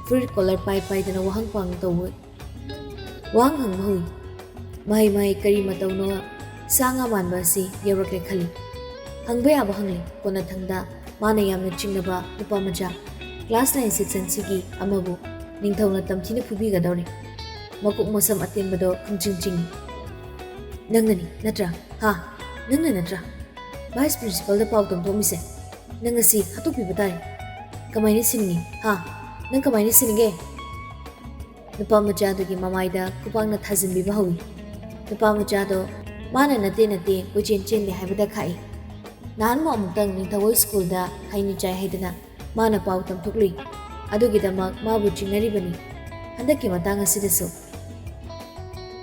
ꯐꯨꯔꯤꯠ collar ꯄꯥꯏ ꯄꯥꯏꯗꯅ ꯋꯥꯍꯪ ꯄꯥꯎꯍꯪ ꯇꯧꯕ ꯋꯥꯍꯪ ꯍꯪꯕ ꯍꯧꯏ꯫ ꯃꯍꯩ ꯃꯍꯩ ꯀꯔꯤ ꯃꯇꯧꯅꯣ ꯁꯥ ꯉꯥ ꯃꯥꯟꯕ ꯑꯁꯤ ꯌꯧꯔꯛꯂꯦ ꯈꯜꯂꯤ꯫ ꯍꯪꯕ ꯌꯥꯕ ꯍꯪꯂꯤ꯫ ꯀꯣꯟꯅꯊꯪꯗ ꯃꯥꯅ ꯌꯥꯝꯅ ꯆꯤꯡꯅꯕ ꯅꯨꯄꯥ ꯃꯆꯥ class nine section C ꯒꯤ ꯑꯃꯕꯨ ꯅꯤꯡꯊꯧꯅ ꯇꯝꯊꯤꯅ ꯐꯨꯕꯤꯒꯗꯧꯔꯦ꯫ ꯃꯀꯣꯛ ꯃꯁꯝ ꯑꯇꯦꯟꯕꯗꯣ ꯈꯪꯆꯤꯡ ꯆꯤꯡꯏ꯫ "ꯅꯪꯅꯅꯤ ꯅꯠꯇ꯭ꯔꯥ? ꯍꯥ? ꯅꯪꯅ ꯅꯠꯇ꯭ꯔꯥ? Vice Principal ꯗ ꯄꯥꯎ ꯇꯝꯊꯣꯛꯑꯝꯃꯤꯁꯦ? ꯅꯪ ꯉꯁꯤ ꯍꯥꯠꯇꯣꯛꯄꯤꯕ ꯇꯥꯔꯦ꯫ ꯀꯃꯥꯏꯅ ꯁꯤꯅꯤꯡꯉꯤ? ꯍꯥ? ꯅꯪ ꯀꯃꯥꯏꯅ ꯁꯤꯅꯤꯡꯒꯦ?" ꯅꯨꯄꯥ ꯃꯆꯥꯗꯨꯒꯤ ꯃꯃꯥꯏꯗ ꯈꯨꯄꯥꯛꯅ ꯊꯥꯖꯤꯟꯕꯤꯕ ꯍꯧꯏ꯫ ꯅꯨꯄꯥ ꯃꯆꯥꯗꯣ ꯃꯥꯅ ꯅꯠꯇꯦ ꯅꯠꯇꯦ ꯀꯣꯏꯆꯦꯟ ꯆꯦꯜꯂꯦ ꯍꯥꯏꯕꯗ ꯈꯥꯛꯏ꯫ ꯅꯍꯥꯟꯃꯨꯛ ꯑꯃꯨꯛꯇꯪ ꯅꯤꯡꯊꯧ ꯍꯣꯏ school ꯗ ꯈꯩꯅꯤ ꯆꯥꯏ ꯍꯥꯏꯗꯅ ꯃꯥꯅ ꯄꯥꯎ ꯇꯝꯊꯣꯛꯂꯨꯏ꯫ ꯑꯗꯨꯒꯤꯗꯃꯛ ꯃꯥꯕꯨ ꯆꯤꯡꯅꯔꯤꯕꯅꯤ꯫ ꯍꯟꯗꯛꯀꯤ ꯃꯇꯥꯡ ꯑꯁꯤꯗꯁꯨ꯫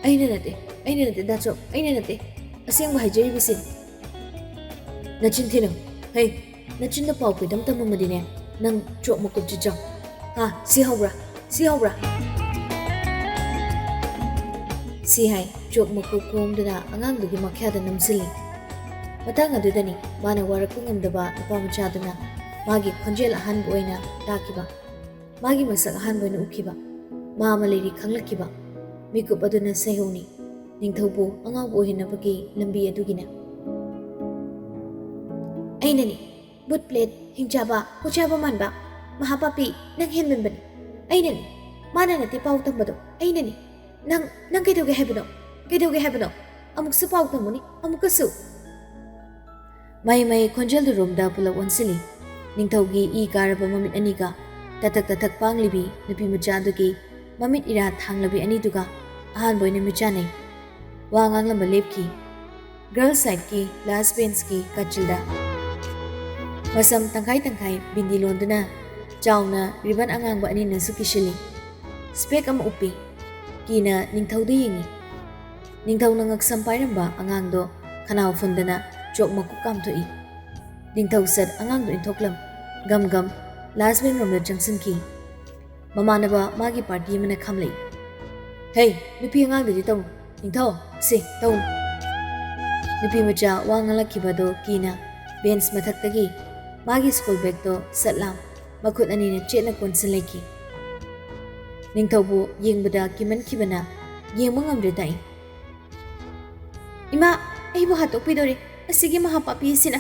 "ꯑꯩꯅ ꯅꯠꯇꯦ, ꯑꯩꯅ ꯅꯠꯇꯦ, ꯗꯥ ꯆꯣꯞ, ꯑꯩꯅ ꯅꯠꯇꯦ꯫ ꯑꯁꯦꯡꯕ ꯍꯥꯏꯖꯔꯤꯕꯁꯤ꯫" "ꯅꯆꯤꯟ ꯊꯤꯅꯨ꯫ ꯍꯦ, ꯅꯆꯤꯟꯗ ꯄꯥꯎ ꯀꯣꯏꯇꯝ ꯇꯝꯃꯝꯃꯗꯤꯅꯦ, ꯅꯪ ꯆꯣꯞ ꯃꯀꯨꯞꯁꯤ ꯆꯥꯎ꯫ ꯍꯥ, ꯁꯤ ꯍꯧꯕ꯭ꯔꯥ? ꯁꯤ ꯍꯧꯕ꯭ꯔꯥ?" ꯁꯤ ꯍꯥꯏ, ꯆꯣꯞ ꯃꯀꯨꯞ ꯈꯣꯝꯗꯨꯅ ꯑꯉꯥꯡꯗꯨꯒꯤ ꯃꯈ꯭ꯌꯥꯗ ꯅꯝꯁꯤꯜꯂꯤ꯫ ꯃꯇꯥꯡ ꯑꯗꯨꯗꯅꯤ ꯃꯥꯅ ꯋꯥꯔꯛꯄ ꯉꯝꯗꯕ ꯅꯨꯄꯥ ꯃꯆꯥꯗꯨꯅ ꯃꯥꯒꯤ ꯈꯣꯟꯖꯦꯜ ꯑꯍꯥꯟꯕ ꯑꯣꯏꯅ ꯇꯥꯈꯤꯕ, ꯃꯥꯒꯤ ꯃꯁꯛ ꯑꯍꯥꯟꯕ ꯑꯣꯏꯅ ꯎꯈꯤꯕ, ꯃꯥ ꯑꯃ ꯂꯩꯔꯤ ꯈꯪꯂꯛꯈꯤꯕ꯫ ꯃꯤꯀꯨꯞ ꯑꯗꯨꯅ ꯁꯩꯍꯧꯅꯤ, ꯅꯤꯡꯊꯧꯕꯨ ꯑꯉꯥꯎꯕ ꯑꯣꯏꯍꯟꯅꯕꯒꯤ ꯂꯝꯕꯤ ꯑꯗꯨꯒꯤꯅ꯫ ꯑꯩꯅꯅꯤ, ꯕꯨꯠ ꯄ꯭ꯂꯦꯠ, ꯍꯤꯡꯆꯥꯕ, ꯈꯨꯠꯆꯥꯕ ꯃꯥꯟꯕ, ꯃꯍꯥꯄꯥꯄꯤ, ꯅꯪ ꯍꯦꯟꯃꯟꯕꯅꯤ꯫ ꯑꯩꯅꯅꯤ, ꯃꯥꯅ ꯅꯠꯇꯦ ꯄꯥꯎ ꯇꯝꯕꯗꯣ, ꯑꯩꯅꯅꯤ꯫ ꯅꯪ, ꯅꯪ ꯀꯩꯗꯧꯒꯦ ꯍꯥꯏꯕꯅꯣ? ꯀꯩꯗꯧꯒꯦ ꯍꯥꯏꯕꯅꯣ? ꯑꯃꯨꯛꯁꯨ ꯄꯥꯎ ꯇꯝꯃꯨꯅꯤ, ꯑꯃꯨꯛꯀꯁꯨ꯫ ꯃꯍꯩ ꯃꯍꯩ ꯈꯣꯟꯖꯦꯜꯗꯨ ꯔꯨꯝꯗ ꯄꯨꯂꯞ ꯑꯣꯟꯁꯤꯜꯂꯤ꯫ ꯅꯤꯡꯊꯧꯒꯤ ꯏ ꯀꯥꯔꯕ ꯃꯃꯤꯠ ꯑꯅꯤꯒ ꯇꯊꯛ ꯇꯊꯛ ꯄꯥꯡꯂꯤꯕꯤ ꯅꯨꯄꯤ ꯃꯆꯥ ꯑꯗꯨꯒꯤ ꯃꯃꯤꯠ ꯏꯔꯥ ꯊꯥꯡꯂꯕꯤ ꯑꯅꯤꯗꯨꯒ ꯑꯍꯥꯟꯕ ꯑꯣꯏꯅ ꯃꯤꯠꯆꯥꯟꯅꯩ꯫ ꯋꯥ ꯉꯥꯡꯂꯝꯕ ꯂꯦꯞꯈꯤ꯫ ꯒꯔꯜ ꯁꯥꯏꯠꯀꯤ ꯂꯥꯁ ꯕꯦꯟꯁꯀꯤ ꯀꯥꯆꯤꯜꯗ ꯃꯁꯝ ꯇꯪꯈꯥꯏ ꯇꯪꯈꯥꯏ ꯕꯤꯟꯗꯤ ꯂꯣꯟꯗꯨꯅ ꯆꯥꯎꯅ ꯔꯤꯕꯟ ꯑꯉꯥꯡꯕ ꯑꯅꯤꯅꯁꯨ ꯀꯤꯁꯤꯜꯂꯤ꯫ ꯁ꯭ꯄꯦꯛ ꯑꯃ ꯎꯞꯄꯤ꯫ ꯀꯤꯅ ꯅꯤꯡꯊꯧꯗ ꯌꯦꯡꯉꯤ꯫ ꯅꯤꯡꯊꯧꯅ ꯉꯛꯁꯝ ꯄꯥꯏꯔꯝꯕ ꯑꯉꯥꯡꯗꯣ ꯈꯅꯥꯎ ꯐꯨꯟꯗꯅ ꯆꯣꯛ ꯃꯀꯨꯞ ꯀꯥꯝꯊꯣꯛꯏ꯫ ꯅꯤꯡꯊꯧ ꯁꯠ ꯑꯉꯥꯡꯗꯣ ꯏꯟꯊꯣꯛꯂꯝ ꯒꯝ ꯒꯝ ꯂꯥꯁ ꯕꯦꯟ ꯔꯣꯝꯗ ꯆꯪꯁꯤꯟꯈꯤ꯫ ꯃꯃꯥꯟꯅꯕ ꯃꯥꯒꯤ ꯄꯥꯔꯇꯤ ꯑꯃꯅ ꯈꯥꯝꯂꯛꯏ꯫ "ꯍꯦ, ꯅꯨꯄꯤ ꯑꯉꯥꯡꯗꯗꯤ ꯇꯧꯅꯨ꯫ ꯅꯤꯡꯊꯧ, ꯁꯤ ꯇꯧꯅꯨ꯫" ꯅꯨꯄꯤ ꯃꯆꯥ ꯋꯥ ꯉꯥꯡꯂꯛꯈꯤꯕꯗꯣ ꯀꯤꯅ ꯕꯦꯟꯁ ꯃꯊꯛꯇꯒꯤ ꯃꯥꯒꯤ ꯁ꯭ꯀꯨꯜ ꯕꯦꯒꯇꯣ ꯁꯠ ꯂꯥꯝ ꯃꯈꯨꯠ ꯑꯅꯤꯅ ꯆꯦꯠꯅ ꯀꯣꯟꯁꯤꯜ ꯂꯩꯈꯤ꯫ ꯅꯤꯡꯊꯧꯕꯨ ꯌꯦꯡꯕꯗ ꯀꯤꯃꯟꯈꯤꯕꯅ ꯌꯦꯡꯕ ꯉꯝꯗ꯭ꯔꯦ ꯇꯥꯛꯏ꯫ "ꯏꯃꯥ, ꯑꯩꯕꯨ ꯍꯥꯠꯇꯣꯛꯄꯤꯗꯣꯔꯦ ꯑꯁꯤꯒꯤ ꯃꯍꯥꯄꯥꯄꯤ ꯑꯁꯤꯅ!"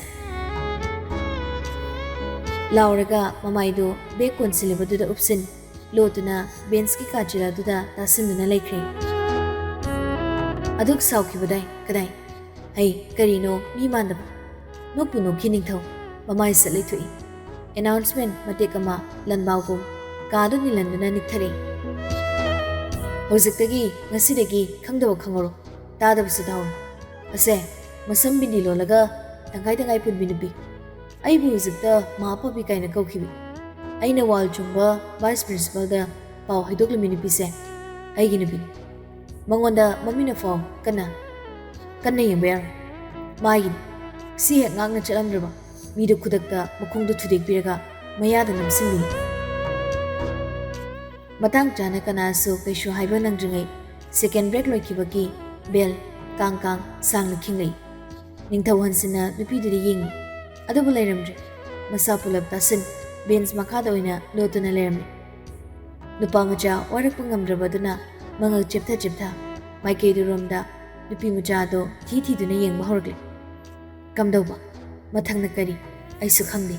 ꯂꯥꯎꯔꯒ ꯃꯃꯥꯏꯗꯨ ꯕꯦꯛ ꯀꯣꯟꯁꯤꯜꯂꯤꯕꯗꯨꯗ ꯎꯞꯁꯤꯟ ꯂꯣꯠꯇꯨꯅ ꯕꯦꯟꯁꯀꯤ ꯀꯥꯆꯤꯜ ꯑꯗꯨꯗ ꯇꯥꯁꯤꯟꯗꯨꯅ ꯂꯩꯈ꯭ꯔꯦ꯫ ꯑꯗꯨꯛ ꯁꯥꯎꯈꯤꯕꯗꯥꯏ ꯀꯗꯥꯏ? ꯍꯩ, ꯀꯔꯤꯅꯣ ꯃꯤ ꯃꯥꯟꯗꯕ? ꯅꯣꯛꯄꯨ ꯅꯣꯛꯈꯤ ꯅꯤꯡꯊꯧ꯫ ꯃꯃꯥꯏ ꯁꯠ ꯂꯩꯊꯣꯛꯏ꯫ ꯑꯦꯅꯥꯎꯟꯁꯃꯦꯟ ꯃꯇꯦꯛ ꯑꯃ ꯂꯟꯕꯥꯎꯒꯨꯝ ꯀꯥꯗꯨ ꯅꯤꯜꯍꯟꯗꯨꯅ ꯅꯤꯛꯊꯔꯛꯏ꯫ "ꯍꯧꯖꯤꯛꯇꯒꯤ, ꯉꯁꯤꯗꯒꯤ ꯈꯪꯗꯕ ꯈꯪꯍꯧꯔꯣ, ꯇꯥꯗꯕꯁꯨ ꯇꯥꯍꯧꯔꯣ꯫ ꯑꯁꯦ, ꯃꯁꯝ ꯕꯤꯟꯗꯤ ꯂꯣꯜꯂꯒ ꯇꯪꯈꯥꯏ ꯇꯪꯈꯥꯏ ꯄꯨꯟꯕꯤ ꯅꯨꯄꯤ, ꯑꯩꯕꯨ ꯍꯧꯖꯤꯛꯇ ꯃꯍꯥꯄꯥꯄꯤ ꯀꯥꯏꯅ ꯀꯧꯈꯤꯕꯤ, ꯑꯩꯅ ꯋꯥꯜ ꯆꯨꯝꯕ ꯚꯥꯏꯁ ꯄ꯭ꯔꯤꯟꯁꯤꯄꯜꯗ ꯄꯥꯎ ꯍꯥꯏꯗꯣꯛꯂꯝꯃꯤ ꯅꯨꯄꯤꯁꯦ ꯑꯩꯒꯤ ꯅꯨꯄꯤꯅꯤ꯫ ꯃꯉꯣꯟꯗ ꯃꯃꯤꯠꯅ ꯐꯥꯎ ꯀꯟꯅ, ꯀꯟꯅ ꯌꯦꯡꯕ ꯌꯥꯔꯣꯏ꯫ ꯃꯥꯒꯤꯅꯤ꯫ ꯁꯤ ꯍꯦꯛ ꯉꯥꯛꯅ ꯆꯠꯂꯝꯗ꯭ꯔꯕ ꯃꯤꯗꯨ ꯈꯨꯗꯛꯇ ꯃꯈꯣꯡꯗꯨ ꯊꯨꯗꯦꯛꯄꯤꯔꯒ ꯃꯌꯥꯗ ꯅꯝꯁꯤꯟꯕꯤꯅꯤ꯫" ꯃꯇꯥꯡ ꯆꯥꯅ ꯀꯅꯥꯁꯨ ꯀꯩꯁꯨ ꯍꯥꯏꯕ ꯅꯪꯗ꯭ꯔꯤꯉꯩ ꯁꯦꯀꯦꯟ ꯕ꯭ꯔꯦꯛ ꯂꯣꯏꯈꯤꯕꯒꯤ ꯕꯦꯜ ꯀꯥꯡ ꯀꯥꯡ ꯁꯥꯡꯅ ꯈꯤꯡꯂꯛꯏ꯫ ꯅꯤꯡꯊꯧ ꯍꯟꯁꯤꯟꯅ ꯅꯨꯄꯤꯗꯨꯗ ꯌꯦꯡꯉꯤ꯫ ꯑꯗꯨꯕꯨ ꯂꯩꯔꯝꯗ꯭ꯔꯦ꯫ ꯃꯁꯥ ꯄꯨꯂꯞ ꯇꯥꯁꯤꯟ ꯕꯦꯟꯆ ꯃꯈꯥꯗ ꯑꯣꯏꯅ ꯂꯣꯠꯇꯨꯅ ꯂꯩꯔꯝꯃꯤ꯫ ꯅꯨꯄꯥ ꯃꯆꯥ ꯋꯥꯔꯛꯄ ꯉꯝꯗ꯭ꯔꯕꯗꯨꯅ ꯃꯉꯛ ꯆꯦꯞꯊ ꯆꯦꯞꯊ ꯃꯥꯏꯀꯩꯗꯨꯔꯣꯝꯗ ꯅꯨꯄꯤ ꯃꯆꯥꯗꯣ ꯊꯤ ꯊꯤꯗꯨꯅ ꯌꯦꯡꯕ ꯍꯧꯔꯛꯂꯦ꯫ "ꯀꯝꯗꯧꯕ? ꯃꯊꯪꯅ ꯀꯔꯤ? ꯑꯩꯁꯨ ꯈꯪꯗꯦ꯫